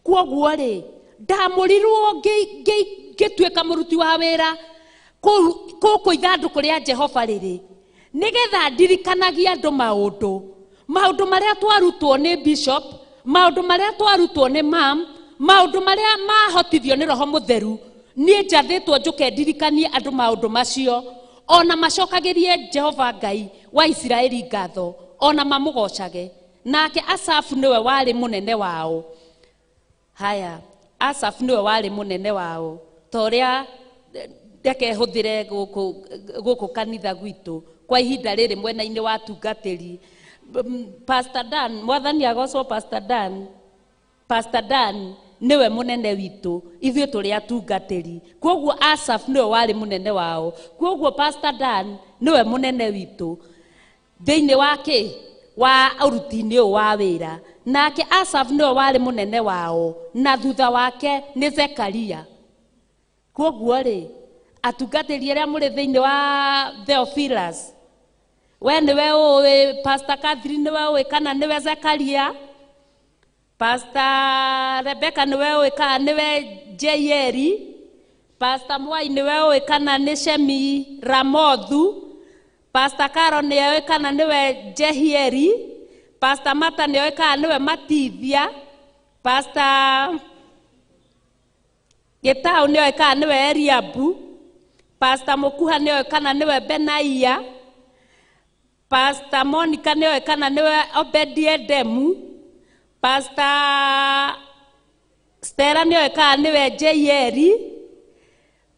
Kwoguo rĩ, ndamũrirwo ngĩtuĩka mũruti wa wĩra kũkũ ithandũkũ rĩa Jehova rĩrĩ, nĩgetha ndirikanagie andũ maũndũ, maũndũ marĩa twarutwo nĩ bishop, maũndũ marĩa twarutwo nĩ mam, maũndũ marĩa mahotithio nĩ Roho Mũtheru. Niĩ njathĩtwo njũke ndirikanie andũ maũndũ macio, ona macokagĩrie Jehova Ngai wa Isiraeli ngatho, ona mamũgocage. Nake Asafu nĩwe warĩ mũnene wao. Haya, Asafu nĩwe warĩ mũnene wao, ta ũrĩa ndeke hũthĩre gũkũ kanitha gwitũ kwa ihinda rĩrĩ mwena-inĩ wa tungatĩri. Pastor Dan, mwathani agocwo Pastor Dan. Pastor Dan nĩwe mũnene witũ, ithuĩ tũrĩ atungatĩri. Kwoguo Asaph nĩwe warĩ mũnene wao, kwoguo Pastor Dan nĩwe mũnene witũ thĩinĩ wa kĩ wa ũruti-inĩ ũyũ wa wĩra. Nake Asaph nĩwe warĩ mũnene wao, na thutha wake nĩ Zekaria. Kwoguo rĩ, atungatĩri arĩa mũrĩ thĩinĩ wa Theophilus, we nĩwe ũĩ Pastor Catherine nĩwe ũĩ kana nĩwe Zekaria, Pastor Rebecca nĩwe ũĩ kana nĩwe Jeieri, Pastor Mwai nĩwe ũĩ kana nĩ Shemi Ramothu, Pastor Caro nĩwe ũĩ kana nĩwe Jehieri, Pastor Mata nĩwe ũĩ kana nĩwe Matithia, Pastor Gĩtaũ nĩwe ũĩ kana nĩwe Eliabu, Pastor Mũkuha nĩwe ũĩ kana nĩwe Benaia, Pastor Monica nĩwe ũĩ kana nĩwe Obedi-Edemu, Pastor Stella nĩwe ũĩ kana nĩwe Jeieri,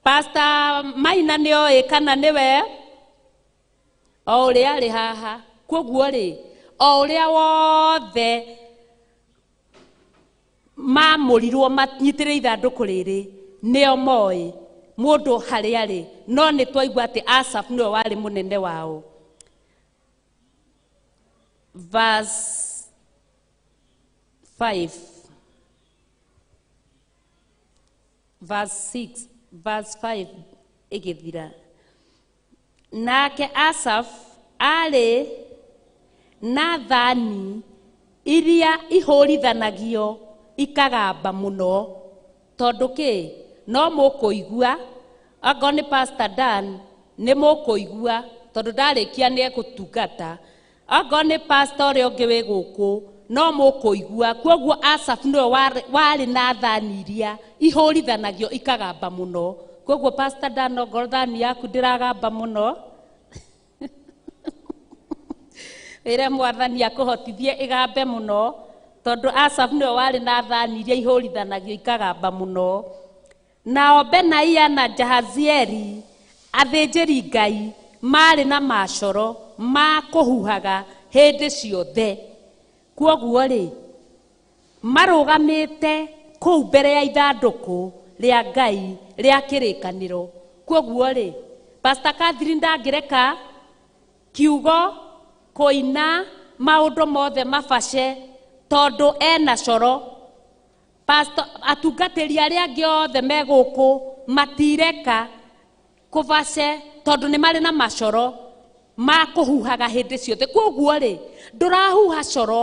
Pastor Maina nĩwe ũĩ kana nĩwe o ũrĩa arĩ haha. Kwoguo rĩ, o ũrĩa wothe mamũrirwo manyitĩrĩire ithandũkũ rĩrĩ nĩo moĩ mũndũ harĩa arĩ, no nĩ twaigua atĩ Asaph nĩwe warĩ mũnene wao. Verse 5, verse 6, verse 5 ĩgĩthira. Nake Asaph arĩ na thani iria ihũrithanagio ikagamba mũno, tondũ kĩ no mũkũigua, angorwo nĩ Pastor Dan nĩ mũkũigua tondũ ndarĩkia nĩ egũtungata, angorwo nĩ pastor ũrĩa ũngĩ wĩ gũkũ no mũkũigua. Kwoguo Asaph nĩwe warĩ na thani iria ihũrithanagio ikagamba mũno. Kwoguo Pastor Dan, ongorwo thani yaku ndĩragamba mũno, wĩre mwathani akũhotithie ĩgambe mũno, tondũ Asaph nĩwe warĩ na thani iria ihũrithanagio ikagamba mũno. Nao Benaia na Jahazieli athĩnjĩri Ngai marĩ na macoro ma kũhuhaga hĩndĩ ciothe. Kwoguo rĩ, marũgamĩte kũu mbere ya ithandũkũ rĩa Ngai rĩa kĩrĩkanĩro. Kwoguo rĩ, Pastor Catherine ndangĩreka kiugo kũina maũndũ mothe mabace tondũ ena coro. Pastor atungatĩri arĩa angĩ othe me gũkũ matireka kũbace tondũ nĩ marĩ na macoro ma kũhuhaga hĩndĩ ciothe. Kwoguo rĩ, ndũrahuha coro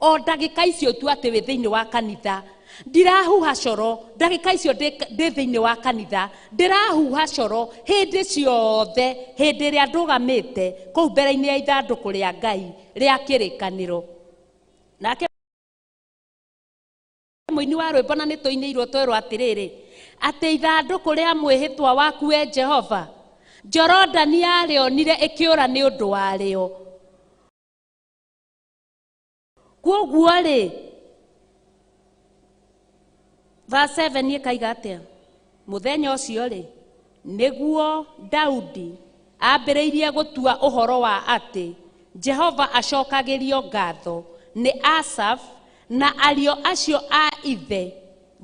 o ndagĩka icio tu atĩ wĩ thĩinĩ wa kanitha. Ndirahuha coro ndagĩka icio ndĩ thĩinĩ wa kanitha, ndĩrahuha coro hĩndĩ ciothe, hĩndĩ ĩrĩa ndũgamĩte kũu mbere-inĩ ya ithandũkũ rĩa Ngai rĩa kĩrĩkanĩro. Nake mũini wa rwĩmbo na nĩtũinĩirwo twerwo atĩrĩrĩ, atĩ ithandũkũ rĩa mwĩhĩtwa waku we Jehova, Jorodani yarĩonire ĩkĩũra nĩ ũndũ warĩo. Kwoguo rĩ, verse 7 ĩkaiga atĩa? Mũthenya ũcio rĩ, nĩguo Daudi ambĩrĩirie gũtua ũhoro wa atĩ Jehova acokagĩrio ngatho nĩ Asaph na ariũ acio a ithe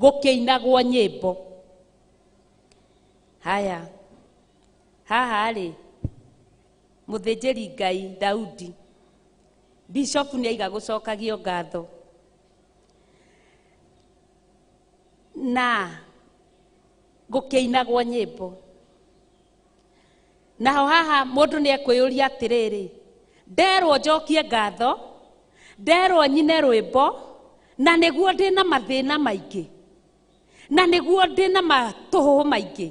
gũkĩinagwo nyĩmbo. Haya, haha rĩ, mũthĩnjĩri Ngai Daudi, bishop nĩ aiga gũcokagio ngatho na gũkĩinagwo nyĩmbo. Naho haha mũndũ nĩ ekwĩyũria atĩrĩrĩ, nderwo njokie ngatho, nderwo nyine rwĩmbo, na nĩguo ndĩna mathĩna maingĩ, na nĩguo ndĩna matũhũhũ maingĩ,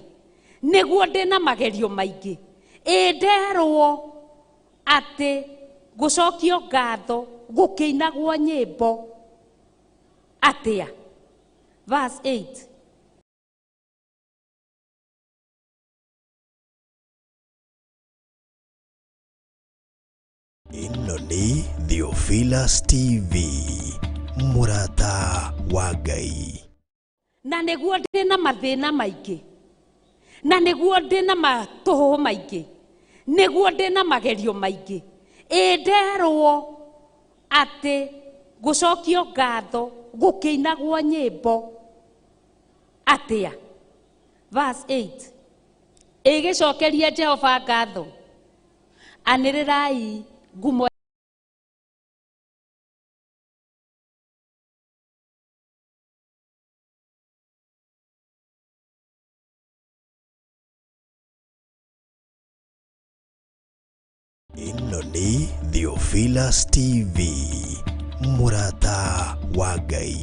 nĩguo ndĩna magerio maingĩ. Ĩ nderwo atĩ gũcokio ngatho gũkĩinagwo nyĩmbo atĩa? Verse 8. Ĩno nĩ Theophilus TV, mũrata wa Ngai. Na nĩguo ndĩna mathĩna maingĩ, na nĩguo ndĩna matũhũhũ maingĩ, nĩguo ndĩna magerio maingĩ. Ĩ nderwo atĩ gũcokio ngatho gũkĩinagwo nyĩmbo atĩa? Verse 8. Ĩgĩcokerie Jehova ngatho, anĩrĩrai ngumo Ĩno nĩ Theophilus TV, mũrata wa Ngai.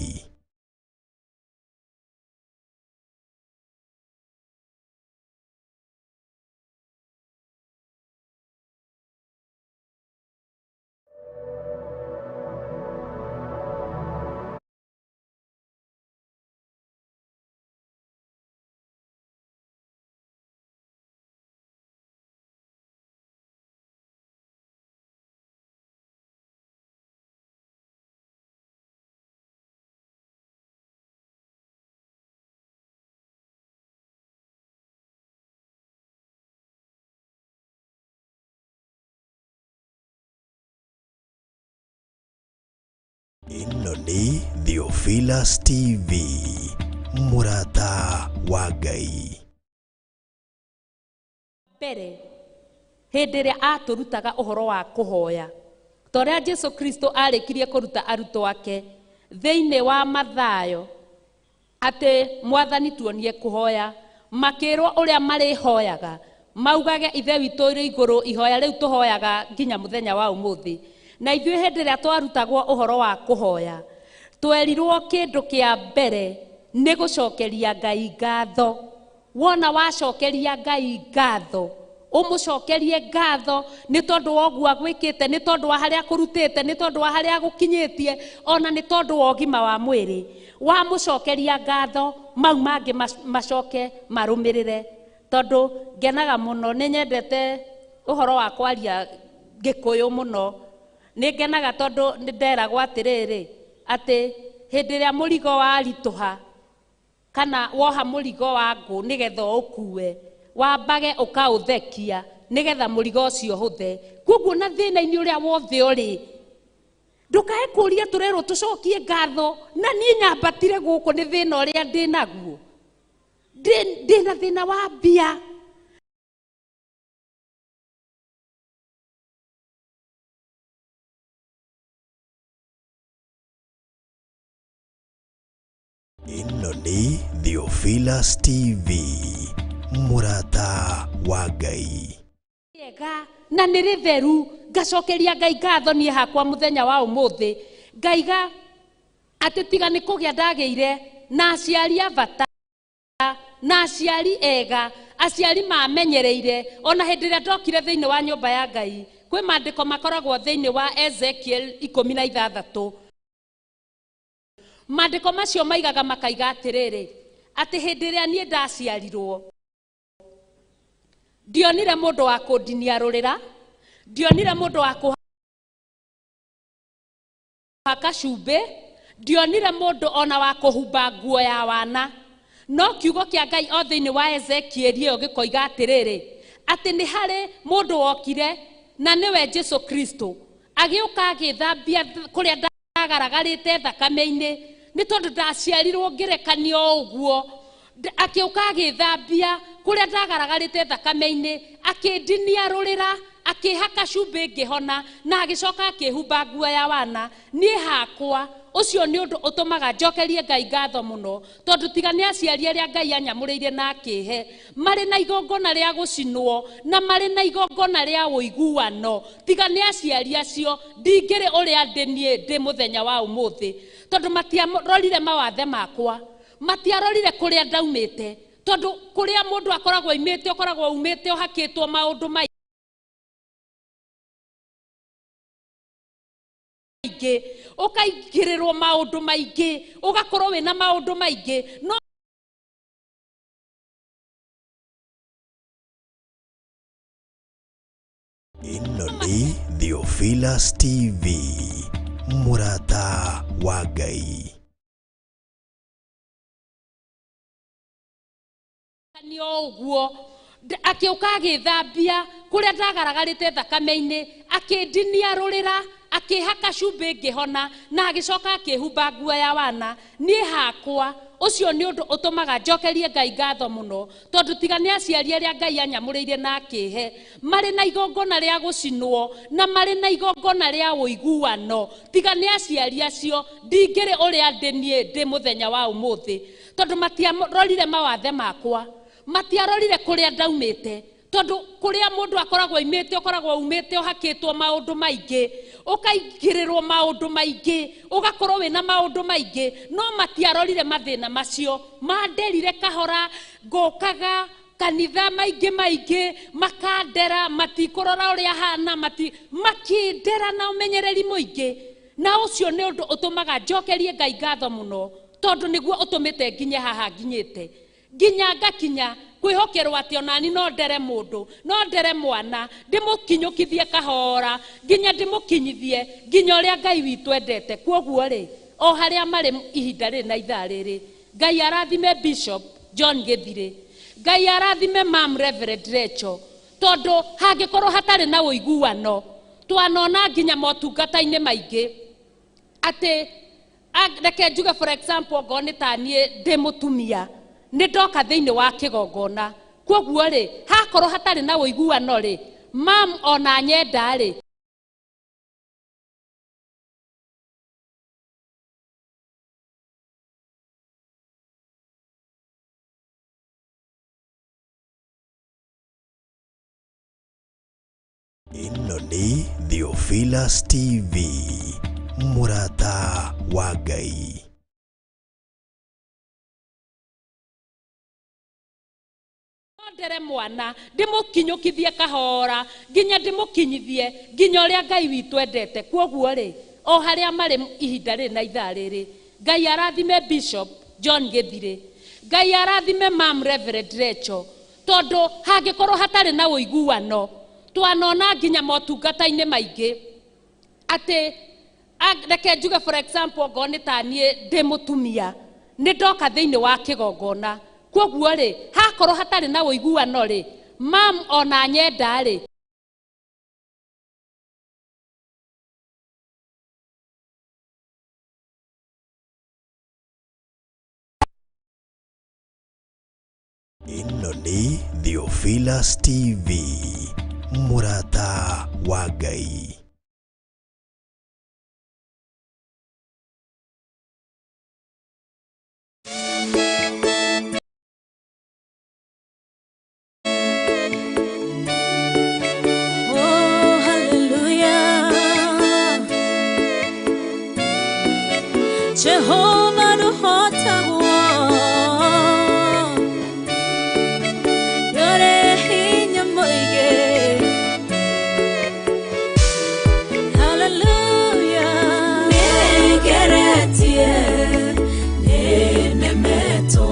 Ĩno nĩ Theophilus TV, mũrata wa Ngai. Mbere hĩndĩ ĩrĩa atũrutaga ũhoro wa kũhoya, ta ũrĩa Jesu Kristo arĩkirie kũruta arutwo ake thĩinĩ wa Mathayo atĩ mwathani tuonie kũhoya, makĩrwo ũrĩa marĩhoyaga, maugage Ithe witũ ũrĩ igũrũ, ihoya rĩu tũhoyaga nginya mũthenya wa ũmũthĩ. Na ithuĩ hĩndĩ ĩrĩa twarutagwo ũhoro wa kũhoya, twerirwo kĩndũ kĩa mbere nĩ gũcokeria Ngai ngatho. Wona wacokeria Ngai ngatho, ũmũcokerie ngatho nĩ tondũ wa ũguo agwĩkĩte, nĩ tondũ wa harĩa akũrutĩte, nĩ tondũ wa harĩa agũkinyĩtie, ona nĩ tondũ wa ũgima wa mwĩrĩ. Wamũcokeria ngatho, mau mangĩ macoke marũmĩrĩre. Tondũ ngenaga mũno, nĩ nyendete ũhoro wa kwaria Gĩkũyũ mũno. Nĩ ngenaga tondũ nĩ nderagwo atĩrĩrĩ, atĩ hĩndĩ ĩrĩa mũrigo waritũha kana woha mũrigo wa ngũ nĩgetha ũkue, wambage ũkaũthekia nĩgetha mũrigo ũcio ũhũthe. Kwoguo na thĩna-inĩ ũrĩa wothe ũrĩ, ndũkae kũũria tũrerwo tũcokie ngatho, na niĩ nyambatire gũkũ nĩ thĩna ũrĩa ndĩnaguo. Ndĩna thĩna wa mbia. Ĩno nĩ Theophilus TV, mũrata wa Ngai. Ega na nĩ rĩtheru, ngacokeria Ngai ngatho niĩ hakwa mũthenya wa ũmũthĩ, ngaiga atĩ tiga nĩ kũgĩa ndagĩire na aciari a bata na aciari ega, aciari mamenyereire ona hĩndĩ ĩrĩa ndokire thĩinĩ wa nyũmba ya Ngai. Kwĩ maandĩko makoragwo thĩinĩ wa Ezekiel 16. Maandĩko macio maigaga makaiga atĩrĩrĩ, atĩ hĩndĩ ĩrĩa niĩ ndaciarirwo ndionire mũndũ wa kũndiniarũrĩra, ndionire mũndũ wa kũhaka cumbĩ, ndionire mũndũ ona wa kũhumba nguo ya wana. No kiugo kĩa Ngai o thĩinĩ wa Ezekiel ĩyo gĩkoiga atĩrĩrĩ, atĩ nĩ harĩ mũndũ wokire na nĩwe Jesu Kristo, agĩũka agĩthambia kũrĩa ndagaragarĩte thakame-inĩ, nĩ tondũ ndaciarirwo ngĩrekanio ũguo. Akĩũka agĩthambia kũrĩa ndagaragarĩte thakame-inĩ, akĩndiniarũrĩra, akĩhaka cumbĩ ngĩhona, na agĩcoka akĩhumba nguo ya wana. Niĩ hakwa ũcio nĩ ũndũ ũtũmaga njokerie Ngai ngatho mũno, tondũ tiga nĩ aciari arĩa Ngai anyamũrĩire na akĩhe, marĩ na igongona rĩa gũcinwo na marĩ na igongona rĩa ũiguano, tiga nĩ aciari acio ndingĩrĩ ũrĩa ndĩ niĩ ndĩ mũthenya wa ũmũthĩ, tondũ matiarorire mawathe makwa, matiarorire kũrĩa ndaumĩte, tondũ kũrĩa mũndũ akoragwo aumĩte ũkoragwo umĩte ũhakĩtwo maũndũ maingĩ, ũkaingĩrĩrwo maũndũ maingĩ, ũgakorwo wĩna maũndũ maingĩ. No Ĩno nĩ Theophilus TV, mũrata wa Ngai. Nĩ ũguo akĩũka agĩthambia kũrĩa ndagaragarĩte thakame-inĩ, akĩndiniarũrĩra, akĩhaka cumbĩ ngĩhona, na agĩcoka akĩhumba nguo ya wana. Niĩ hakwa ũcio nĩ ũndũ ũtũmaga njokerie Ngai ngatho mũno, tondũ tiga nĩ aciari arĩa Ngai anyamũrĩire na akĩhe, marĩ na igongona rĩa gũcinwo na marĩ na igongona rĩa ũiguano, tiga nĩ aciari acio ndingĩrĩ ũrĩa ndĩ niĩ ndĩ mũthenya wa ũmũthĩ, tondũ matiarorire mawathe makwa, matiarorire kũrĩa ndaumĩte, tondũ kũrĩa mũndũ akoragwo aumĩte ũkoragwo umĩte ũhakĩtwo maũndũ maingĩ, ũkaingĩrĩrwo maũndũ maingĩ, ũgakorwo wĩna maũndũ maingĩ. No matiarorire mathĩna macio, manderire kahora, ngũkaga kanitha maingĩ maingĩ, makandera, matikũrora ũrĩa hana, makĩndera na ũmenyereri mũingĩ. Na ũcio nĩ ũndũ ũtũmaga njokerie Ngai ngatho mũno, tondũ nĩguo ũtũmĩte nginye haha nginyĩte, nginya ngakinya kwĩhokerwo atĩ onani no ndere mũndũ, no ndere mwana, ndĩmũkinyũkithie kahora, nginya ndĩmũkinyithie nginya ũrĩa Ngai witũ endete. Kwoguo rĩ, o harĩa marĩ ihinda rĩrĩ na ithaa rĩrĩ, Ngai arathime Bishop John Gĩthirĩ, Ngai arathime Mam Reverend Rachel, tondũ hangĩkorwo hatarĩ na ũiguano, twanona nginya motungata-inĩ maingĩ atĩ reke njuge for example, ongorwo nĩ ta niĩ ndĩ mũtumia, nĩ ndoka thĩinĩ wa kĩgongona, kwoguo rĩ, hakorwo hatarĩ na ũiguano rĩ, mam ona nyenda rĩ, Ĩno nĩ Theophilus TV, mũrata wa Ngai. Ndere mwana, ndĩmũkinyũkithie kahora, nginya ndĩmũkinyithie nginya ũrĩa Ngai witũ endete. Kwoguo rĩ, o harĩa marĩ ihinda rĩrĩ na ithaa rĩrĩ, Ngai arathime Bishop John Gĩthirĩ, Ngai arathime Mam Reverend Rachel, tondũ hangĩkorwo hatarĩ na ũiguano, twanona nginya motungata-inĩ maingĩ atĩ reke njuge for example, ongorwo nĩ ta niĩ ndĩ mũtumia, nĩ ndoka thĩinĩ wa kĩgongona, kwoguo rĩ, hakorwo hatarĩ na ũiguano rĩ, mam ona nyenda rĩ, Ĩno nĩ Theophilus TV, mũrata wa Ngai. Jehova ndũhotagwo Ndũrĩ hinya mũingĩ. Hallelujah. Nĩngeretie, nĩnemetwo.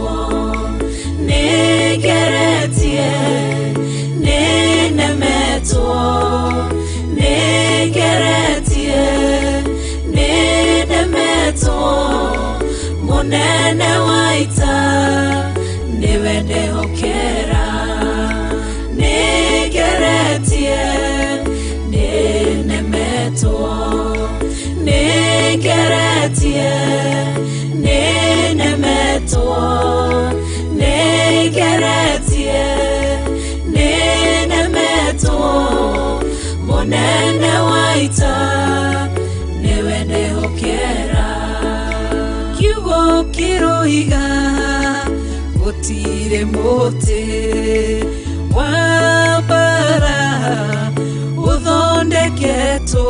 Nĩngeretie, nĩnemetwo. Nĩngeretie, nĩnemetwo. Mũnene wa ita nĩwe ndehokera. Nĩngeretie, nĩnemetwo. Nĩngeretie, nĩnemetwo. Nĩngeretie, nĩnemetwo. Mũnene wa ita nĩwe ndehokera. Kiugo kĩroiga gũtirĩ mũtĩ wa mbara ũthondeketwo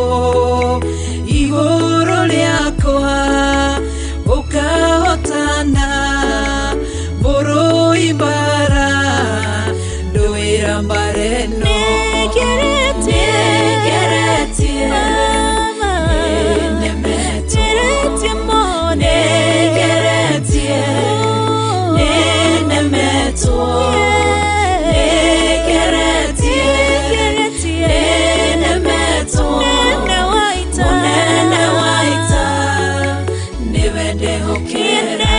igũrũ rĩakwa ũkahotana mũrũi mbara ndũĩra mbara ĩno. Nĩngeretie, Nĩngeretie, Mama. nĩnemetwo. Nĩngeretie mũno. Nĩngeretie, nĩnemetwo. Nĩngeretie, Nĩngeretie, nĩnemetwo. Mũnene wa ita. Mũnene wa ita nĩwe ndehokera.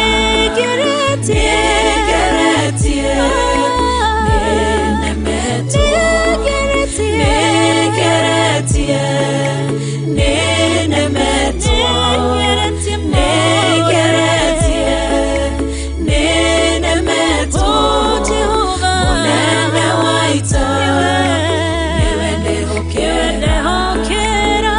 Nĩngeretie, Nĩngeretie, nĩnemetwo. Nĩngeretie, Nĩngeretie, nĩnemetwo. Nĩngeretie mũno. Nĩngeretie, nĩnemetwo. Oh, Jehova. Mũnene wa ita Nĩwe. nĩwe ndehokera. Ndehokera.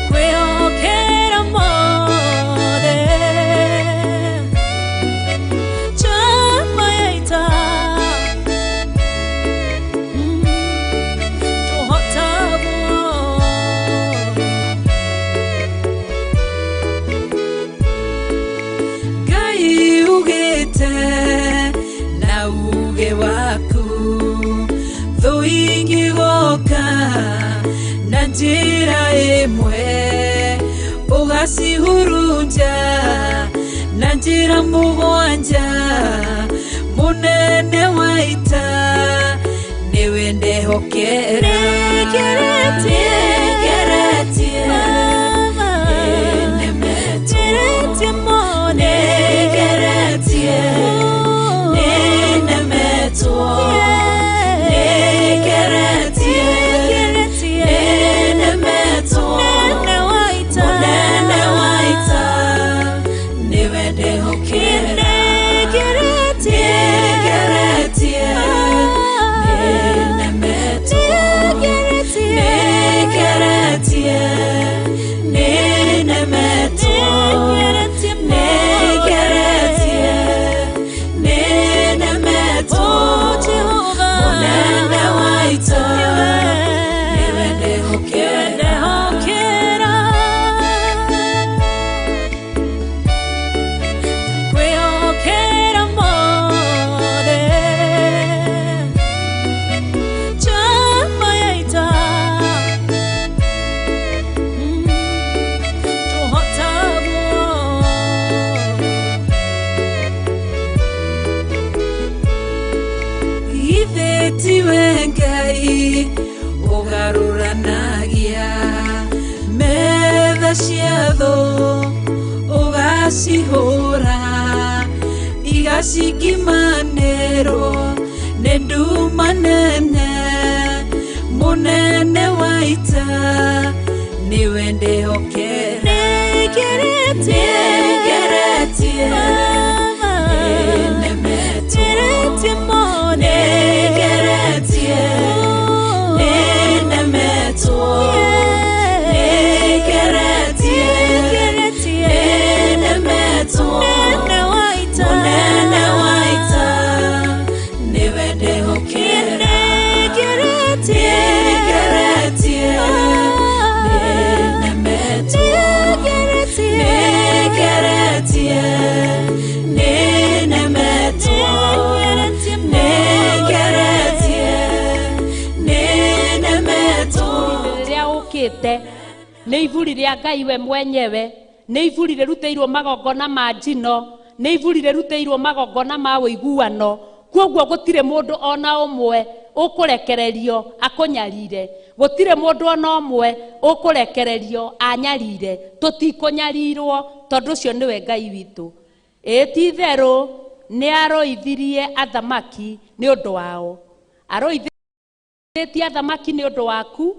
Ndakwĩhokera mothe. Njamba ya ita. Ndũhotagwo. Ngai ugĩte na uge waku thũ ingĩgoka na njĩra ĩmwe ũgacihurunja na njĩra mũgwanja mũnene wa ita nĩwe ndehokera. Nĩngeretie, Nĩngeretie, Mama. nĩnemetwo. Nĩngeretie mũno. Nĩngeretie, nĩnemetwo. Nĩngeretie, Nĩngeretie, nĩnemetwo. Mũnene wa ita. Mũnene wa ita nĩwe ndehokera. Nĩngeretie, Nĩngeretie, nĩnemetwo. Nĩngeretie, Nĩngeretie, nĩnemetwo. Nĩngeretie mũno. Nĩngeretie, nĩnemetwo. Oh, Jehova. Mũnene wa ita Nĩwe. nĩwe ndehokera. Ndehokera. Ndakwĩhokera mothe. Njamba ya ita. Ndũhotagwo. Ithe tiwe Ngai ũgarũranagia metha cia thũ ũgacihũra igacikimanĩrwo nĩ nduma nene mũnene wa ita nĩwe ndehokera. Nĩngeretie, Nĩngeretie, Mama. nĩnemetwo. Nĩngeretie mũno. Nĩngeretie, nĩnemetwo. Nĩngeretie, Nĩngeretie, nĩnemetwo. Mũnene wa ita. Mũnene wa ita nĩwe ndehokera. Nĩngeretie, Nĩngeretie, Nĩngeretie, nĩnemetwo. Nĩngeretie, nĩnemetwo. Rĩrĩa ũkĩte nĩ iburi rĩa Ngai we mwenyewe, nĩ iburi rĩrutĩirwo magongona ma njino, nĩ iburi rĩrutĩirwo magongona ma ũiguano. Kwoguo gũtirĩ mũndũ ona ũmwe ũkũrekererio akũnyarire, gũtirĩ mũndũ ona ũmwe ũkũrekererio anyarire. Tũtikũnyarirwo tondũ ũcio nĩwe Ngai witũ. Ĩĩ ti itherũ nĩ arũithirie athamaki nĩ ũndũ wao, arũithĩtie athamaki nĩ ũndũ waku,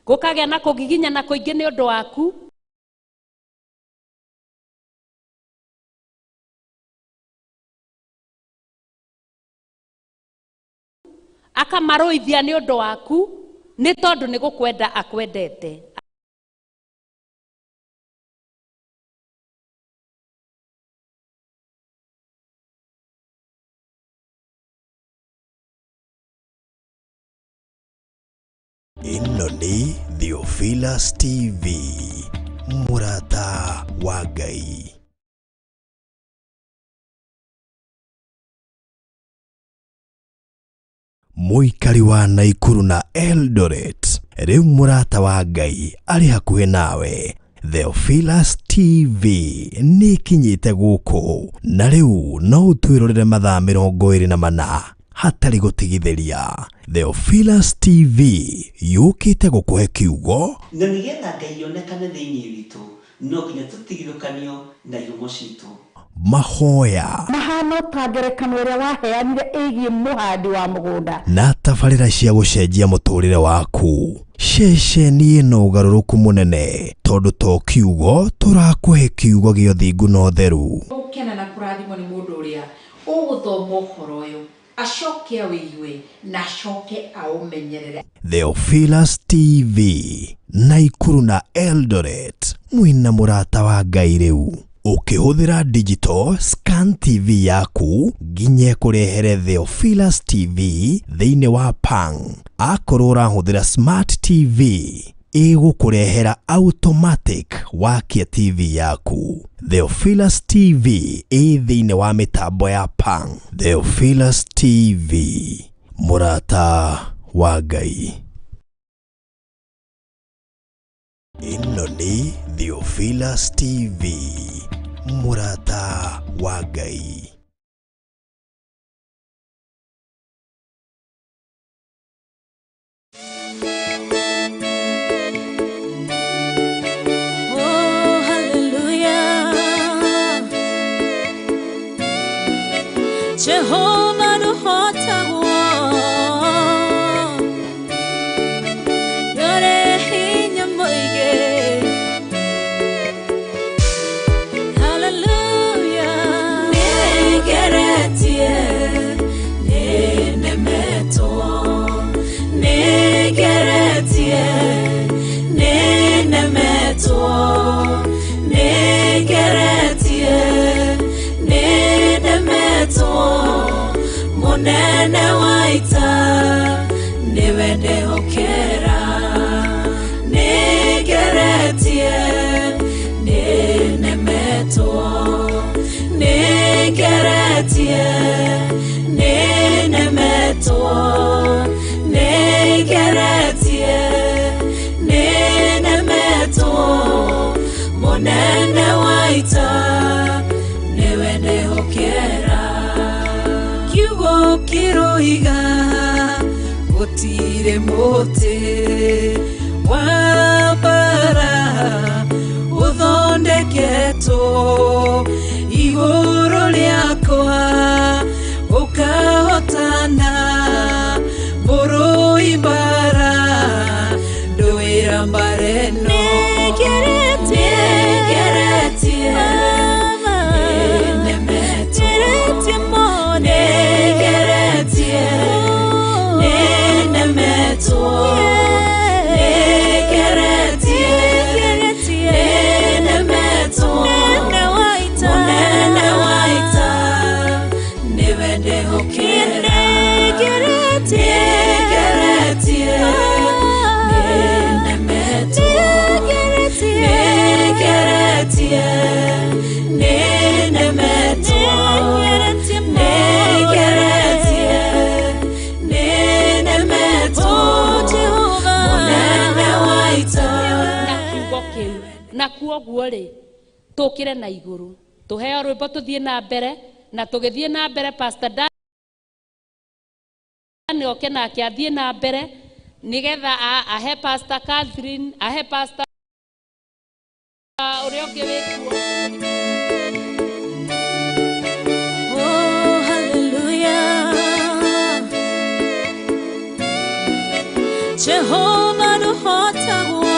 gũkagĩa na kũgiginyana kũingĩ nĩ ũndũ waku. Akamarũithia nĩ ũndũ waku nĩ tondũ nĩ gũkwenda akwendete. Ĩno nĩ Theophilus TV, mũrata wa Ngai. Mũikari wa Naikuru na Eldoret, rĩu mũrata wa Ngai arĩ hakuhĩ nawe. Theophilus TV nĩ ĩkinyĩte gũkũ na rĩu no ũtwĩrorere mathaa 24 hatarĩ gũtigithĩria. Theophilus TV yũkĩte gũkũhe kiugo na nĩgetha Ngai onekane thĩinĩ witũ no nginya tũtigithũkanio na ihumo citũ. mahoya mahano ta ngerekano ĩrĩa waheanire ĩgiĩ mũhandi wa mũgũnda na tabarĩra cia gũcenjia mũtũrĩre waku. Ceceni ĩno ũgarũrũku mũnene tondũ to kiugo tũrakũhe kiugo gĩa ũthingu na ũtheru. Gũkena na kũrathimwo nĩ mũndũ ũrĩa ũgũthoma ũhoro ũyũ acoke awĩigue na acoke aũmenyerere. Theophilus TV, Naikuru na Eldoret, mwĩna mũrata wa Ngai rĩu. Ũkĩhũthĩra digital scan TV yaku nginya ĩkũrehere Theophilus TV thĩinĩ wa Pang. Akorwo ũrahũthĩra smart TV ĩgũkũrehera automatic wakia TV yaku. Theophilus TV ĩ thĩinĩ wa mĩtambo ya Pang. Theophilus TV, mũrata wa Ngai. Ĩno nĩ Theophilus TV, mũrata wa Ngai. Oh, hallelujah. Jehovah nũhotagwo, nĩũrĩ hinya mũingĩ. Hallelujah. Nĩngeretie, nĩnemetwo. Nĩngeretie, nĩnemetwo. Nĩngeretie, nĩnemetwo. Mũnene wa ita nĩwe ndehokera. Nĩngeretie, nĩnemetwo. Nĩngeretie, nĩnemetwo. Nĩngeretie, nĩnemetwo. Mũnene wa ita nĩwe ndehokera. Kiugo kĩroiga gũtirĩ mũtĩ wa mbara ũthondeketwo igũrũ rĩakwa ũkahotana mũrũi mbara ndũĩra mbara ĩno. Nĩngeretie, nĩnemetwo. Nĩngeretie, nĩnemetwo. Nĩngeretie, nĩnemetwo. Mũnene wa ita nĩwe ndehokera. Nĩngeretie, nĩnemetwo. Nĩngeretie, Kĩu na kuoguo rĩ tũkĩre na igũrũ tũheo rwĩmbo tũthiĩ na mbere na tũgĩthiĩ na mbere Pastor Dan oke nake athiĩ na mbere nĩgetha ahe Pastor Catherine ahe Pastor ũrĩa ũngĩ wĩkuo. Oh, hallelujah. Jehovah nũhotagwo.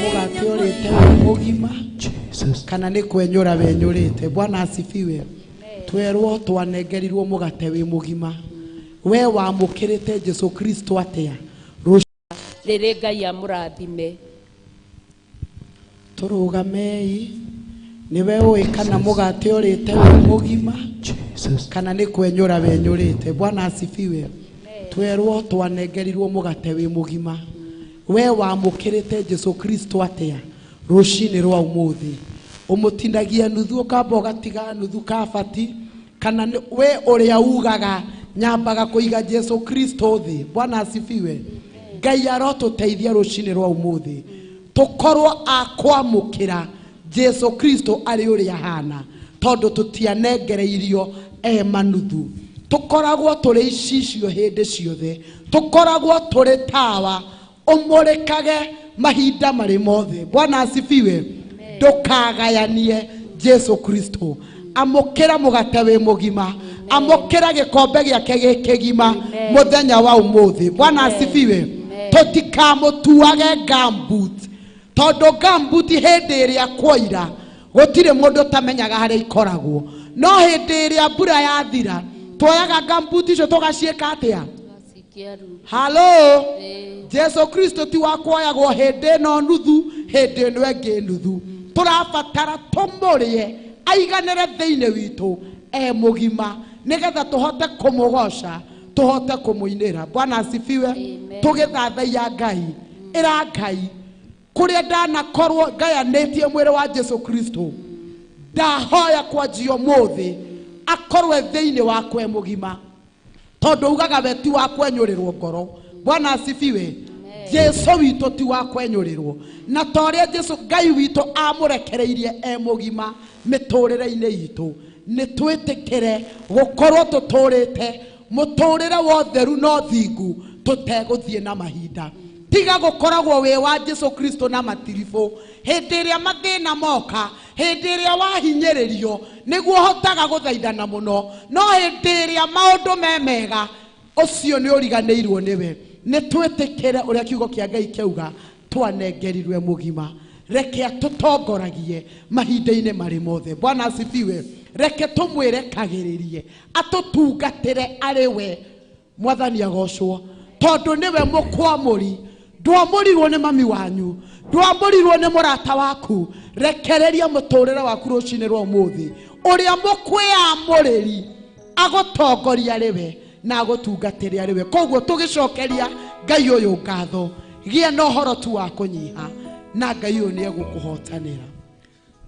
Mũgate ũrĩte wĩ mũgima kana nĩ kwenyũra wenyũrĩte. Bwana asifiwe. Twerwo twanengerirwo mũgate wĩ mũgima. We wamũkĩrĩte Jesu Kristo atĩa? Rĩrĩ Ngai amũrathime. Tũrũgamei. Nĩwe ũĩ kana mũgate ũrĩte wĩ mũgima kana nĩ kwenyũra wenyũrĩte. Bwana asifiwe. Twerwo twanengerirwo mũgate wĩ mũgima. We wamũkĩrĩte Jesu Kristo atĩa rũcinĩ rwa ũmũthĩ? Ũmũtinagia nuthu ũkamba ũgatiga nuthu kabati kana we ũrĩa ugaga nyambaga kũiga Jesu Kristo thĩ. Bwana asifiwe. Ngai arotũteithia rũcinĩ rwa ũmũthĩ tũkorwo a kwamũkĩra Jesu Kristo arĩ ũrĩa ahana tondũ tũtianengereirio e manuthu. Tũkoragwo tũrĩ icicio hĩndĩ ciothe, tũkoragwo tũrĩ tawa ũmũrĩkage mahinda marĩ mothe. Bwana asifiwe. Ndũkagayanie Jesu Kristo. Amũkĩra mũgate wĩ mũgima, amũkĩra gĩkombe gĩake gĩ kĩgima mũthenya wa ũmũthĩ. Bwana asifiwe. Tũtikamũtuage gumboot tondũ gumboot hĩndĩ ĩrĩa kwoira gũtirĩ mũndũ ũtamenyaga harĩa ikoragwo, no hĩndĩ ĩrĩa mbura yathira tuoyaga gumboot icio tũgaciĩka atĩa? Halo, Jesu Kristo ti wa kuoyagwo hĩndĩ ĩno nuthu hĩndĩ ĩno ĩngĩ nuthu. Tũrabatara tũmũrĩe aiganĩre thĩinĩ witũ e mũgima nĩgetha tũhote kũmũgoca tũhote kũmũinĩra. Bwana asifiwe. Tũgĩthathaiya Ngai, ĩra Ngai kũrĩa ndanakorwo ngayanĩtie mwĩrĩ wa Jesu Kristo ndahoya kwanjia ũmũthĩ akorwe thĩinĩ wakwa e mũgima tondũ ugaga we ti wa kwenyũrĩrwo ngoro. Bwana asifiwe. Jesu witũ ti wa kwenyũrĩrwo na ta ũrĩa Jesu Ngai witũ amũrekereirie e mũgima mĩtũrĩre-inĩ itũ nĩ twĩtĩkĩre gũkorwo tũtũrĩte mũtũrĩre wa ũtheru na ũthingu tũtegũthiĩ na mahinda. Tiga gũkoragwo wĩ wa Jesu Kristo na matiribũ hĩndĩ ĩrĩa mathĩna moka, hĩndĩ ĩrĩa wahinyĩrĩrio nĩguo ũhotaga gũthaithana mũno, no hĩndĩ ĩrĩa maũndũ me mega ũcio nĩ ũriganĩirwo nĩwe. Nĩ twĩtĩkĩre ũrĩa kiugo kĩa Ngai kĩauga twanengerirwe mũgima. Reke atũtongoragie mahinda-inĩ marĩ mothe. Bwana asifiwe. Reke tũmwĩrekagĩrĩrie atũtungatĩre arĩ we. Mwathani agocwo tondũ nĩwe mũkwamũri. Ndwamũrirwo nĩ mami wanyu, ndwamũrirwo nĩ mũrata waku. Rekereria mũtũrĩre waku rũcinĩ rwa ũmũthĩ ũrĩa mũkwĩamũrĩri agũtongoria arĩ we na agũtungatĩre arĩ we. Koguo tũgĩcokeria Ngai ũyũ ngatho, gĩa na ũhoro tu wa kũnyiha na Ngai ũyũ nĩ egũkũhotanĩra.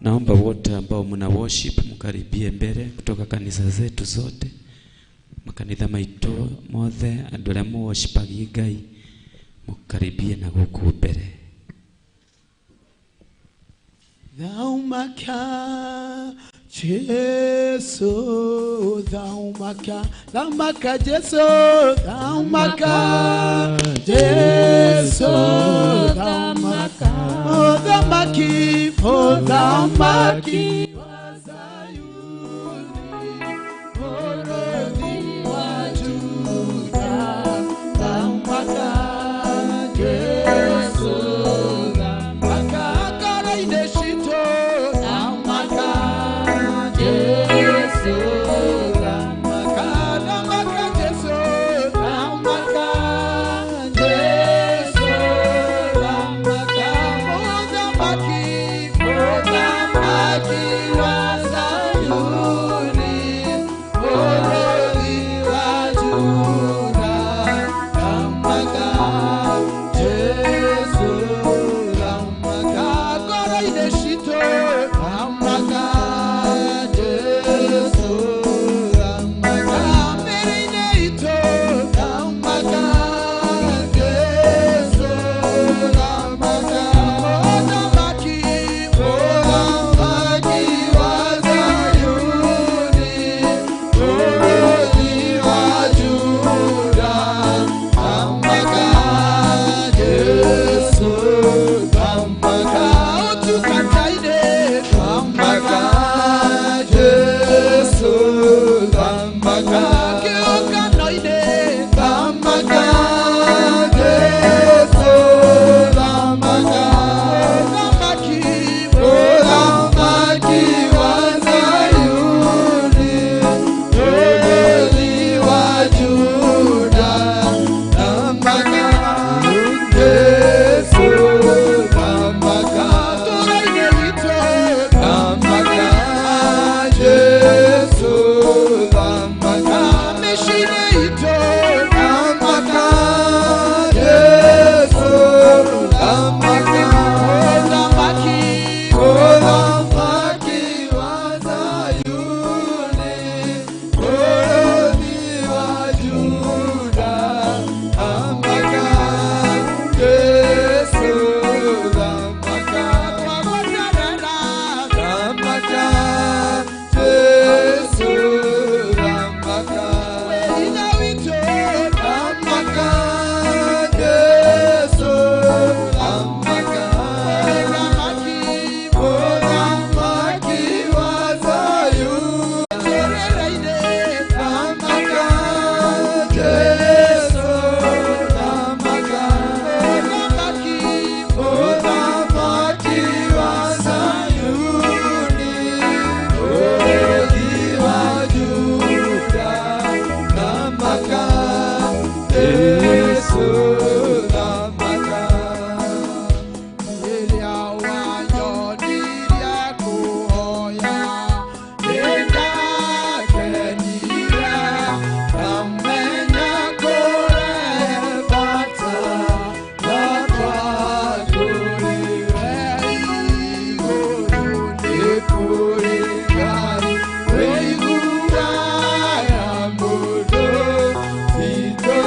Naomba wote ambao mna worship mkaribie mbele kutoka kanisa zetu zote, makanitha maitũ mothe, andũ arĩa mũworshipagia Ngai mũkaribie na gũkũ mbere. Thaumaka Jesu, thaumaka, thaumaka Jesu, thaumaka Jesu, thaumaka, oh thamaki, oh thamaki wa Zayuni, Mwokozi wa Juda, thaumaka Jesu, thaumaka ngoro-inĩ citũ, thaumaka Jesu, thaumaka, thaumaka Jesu, thaumaka Jesu, thaumaka, mũthamaki, mũthamaki. Jesu thamaka. Rĩrĩa wanyonirie kũhoya, nĩndakenire, ngamenya kũrĩ bata wakwa kũrĩ we igũrũ nĩ kũrĩ Ngai wĩiguaga mũndũ witũ.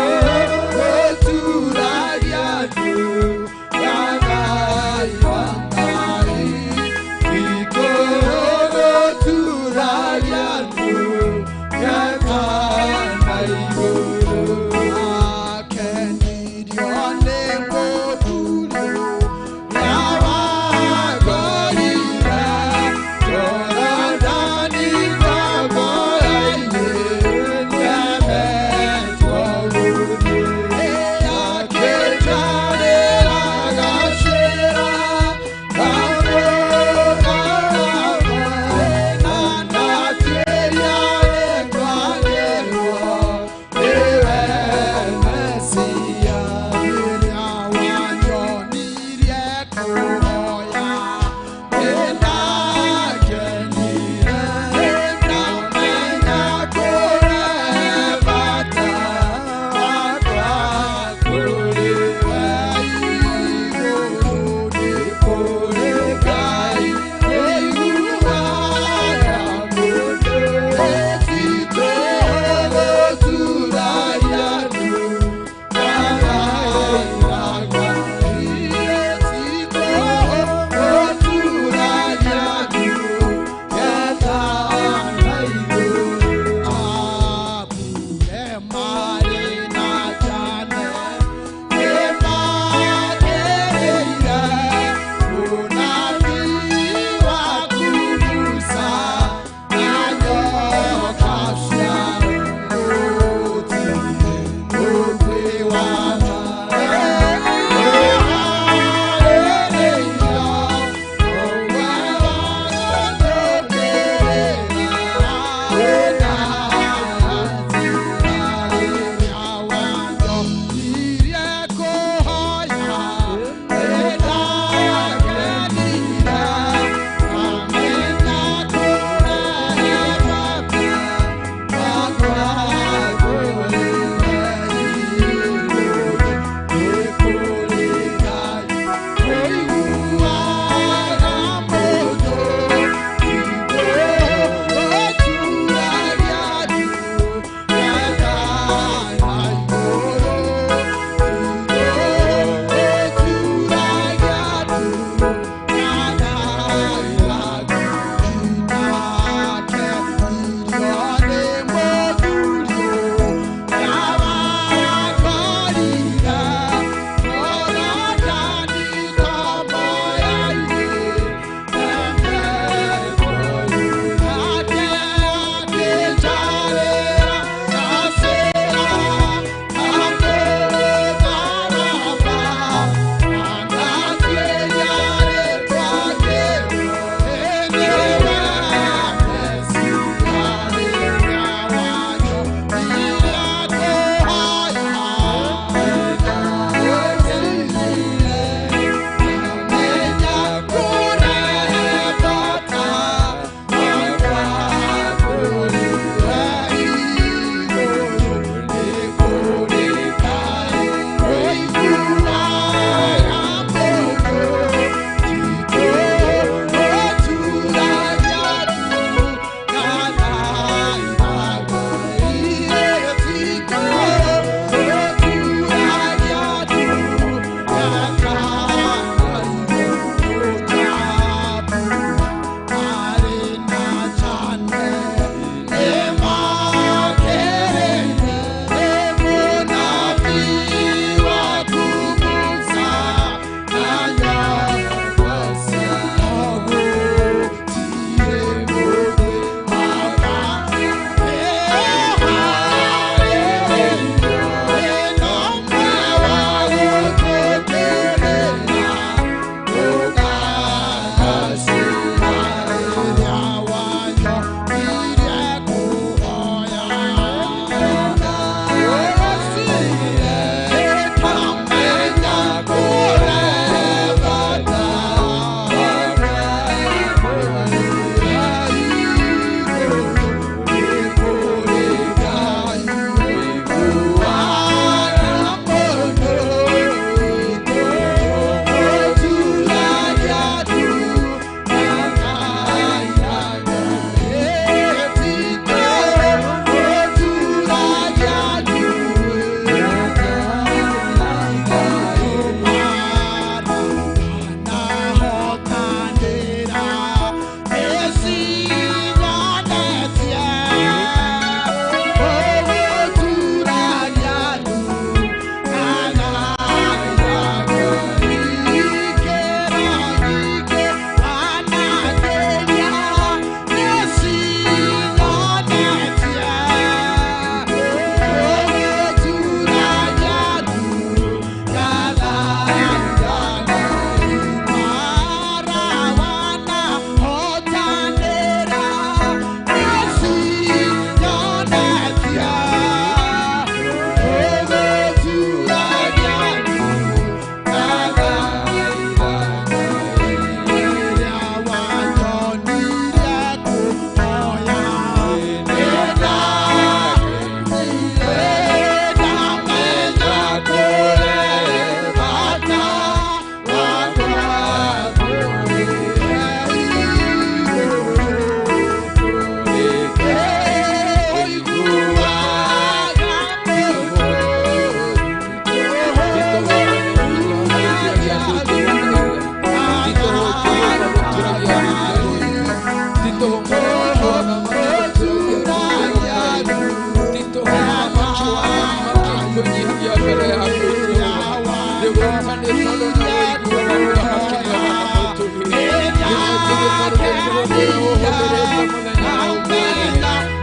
mbere yaku Jehova nĩgũka nĩ tondũ nĩ ũiguaga mũthamaki mwega na mũtugi nĩgũka nĩ tondũ nĩ kũhũthĩra ũhũthĩrĩte mũthenya wa ũmũthĩ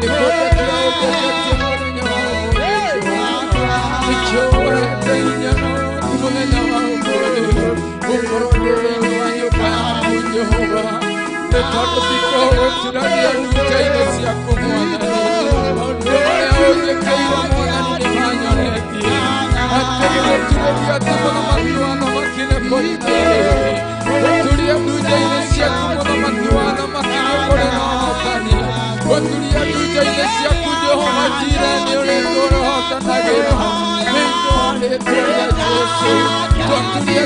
nĩ kũndekia ũndeketie mũthenya wa ũmũthĩ Jehova nĩkĩo ũhete hinya na ũhoti mũthenya wa ũmũthĩ gũkorwo ndĩ thĩinĩ wa nyũmba yaku Jehova nĩ tondũ tikũhũtiragia ndunja-inĩ ciaku Mwathani maũndũ marĩa ũnjĩkĩire Mwathani nĩ manyonetie atĩ gũturĩria atĩ mũthamaki wa thamaki nĩ kũrĩ gũturia ndunja-inĩ ciaku mũthamaki wa thamaki nĩ kũrĩ na ũhotani gũturia ndunja-inĩ ciaku Jehova Jire nĩ ũrĩ ũhotanagĩra thĩinĩ wa rĩĩtwa rĩa Jesũ tũturie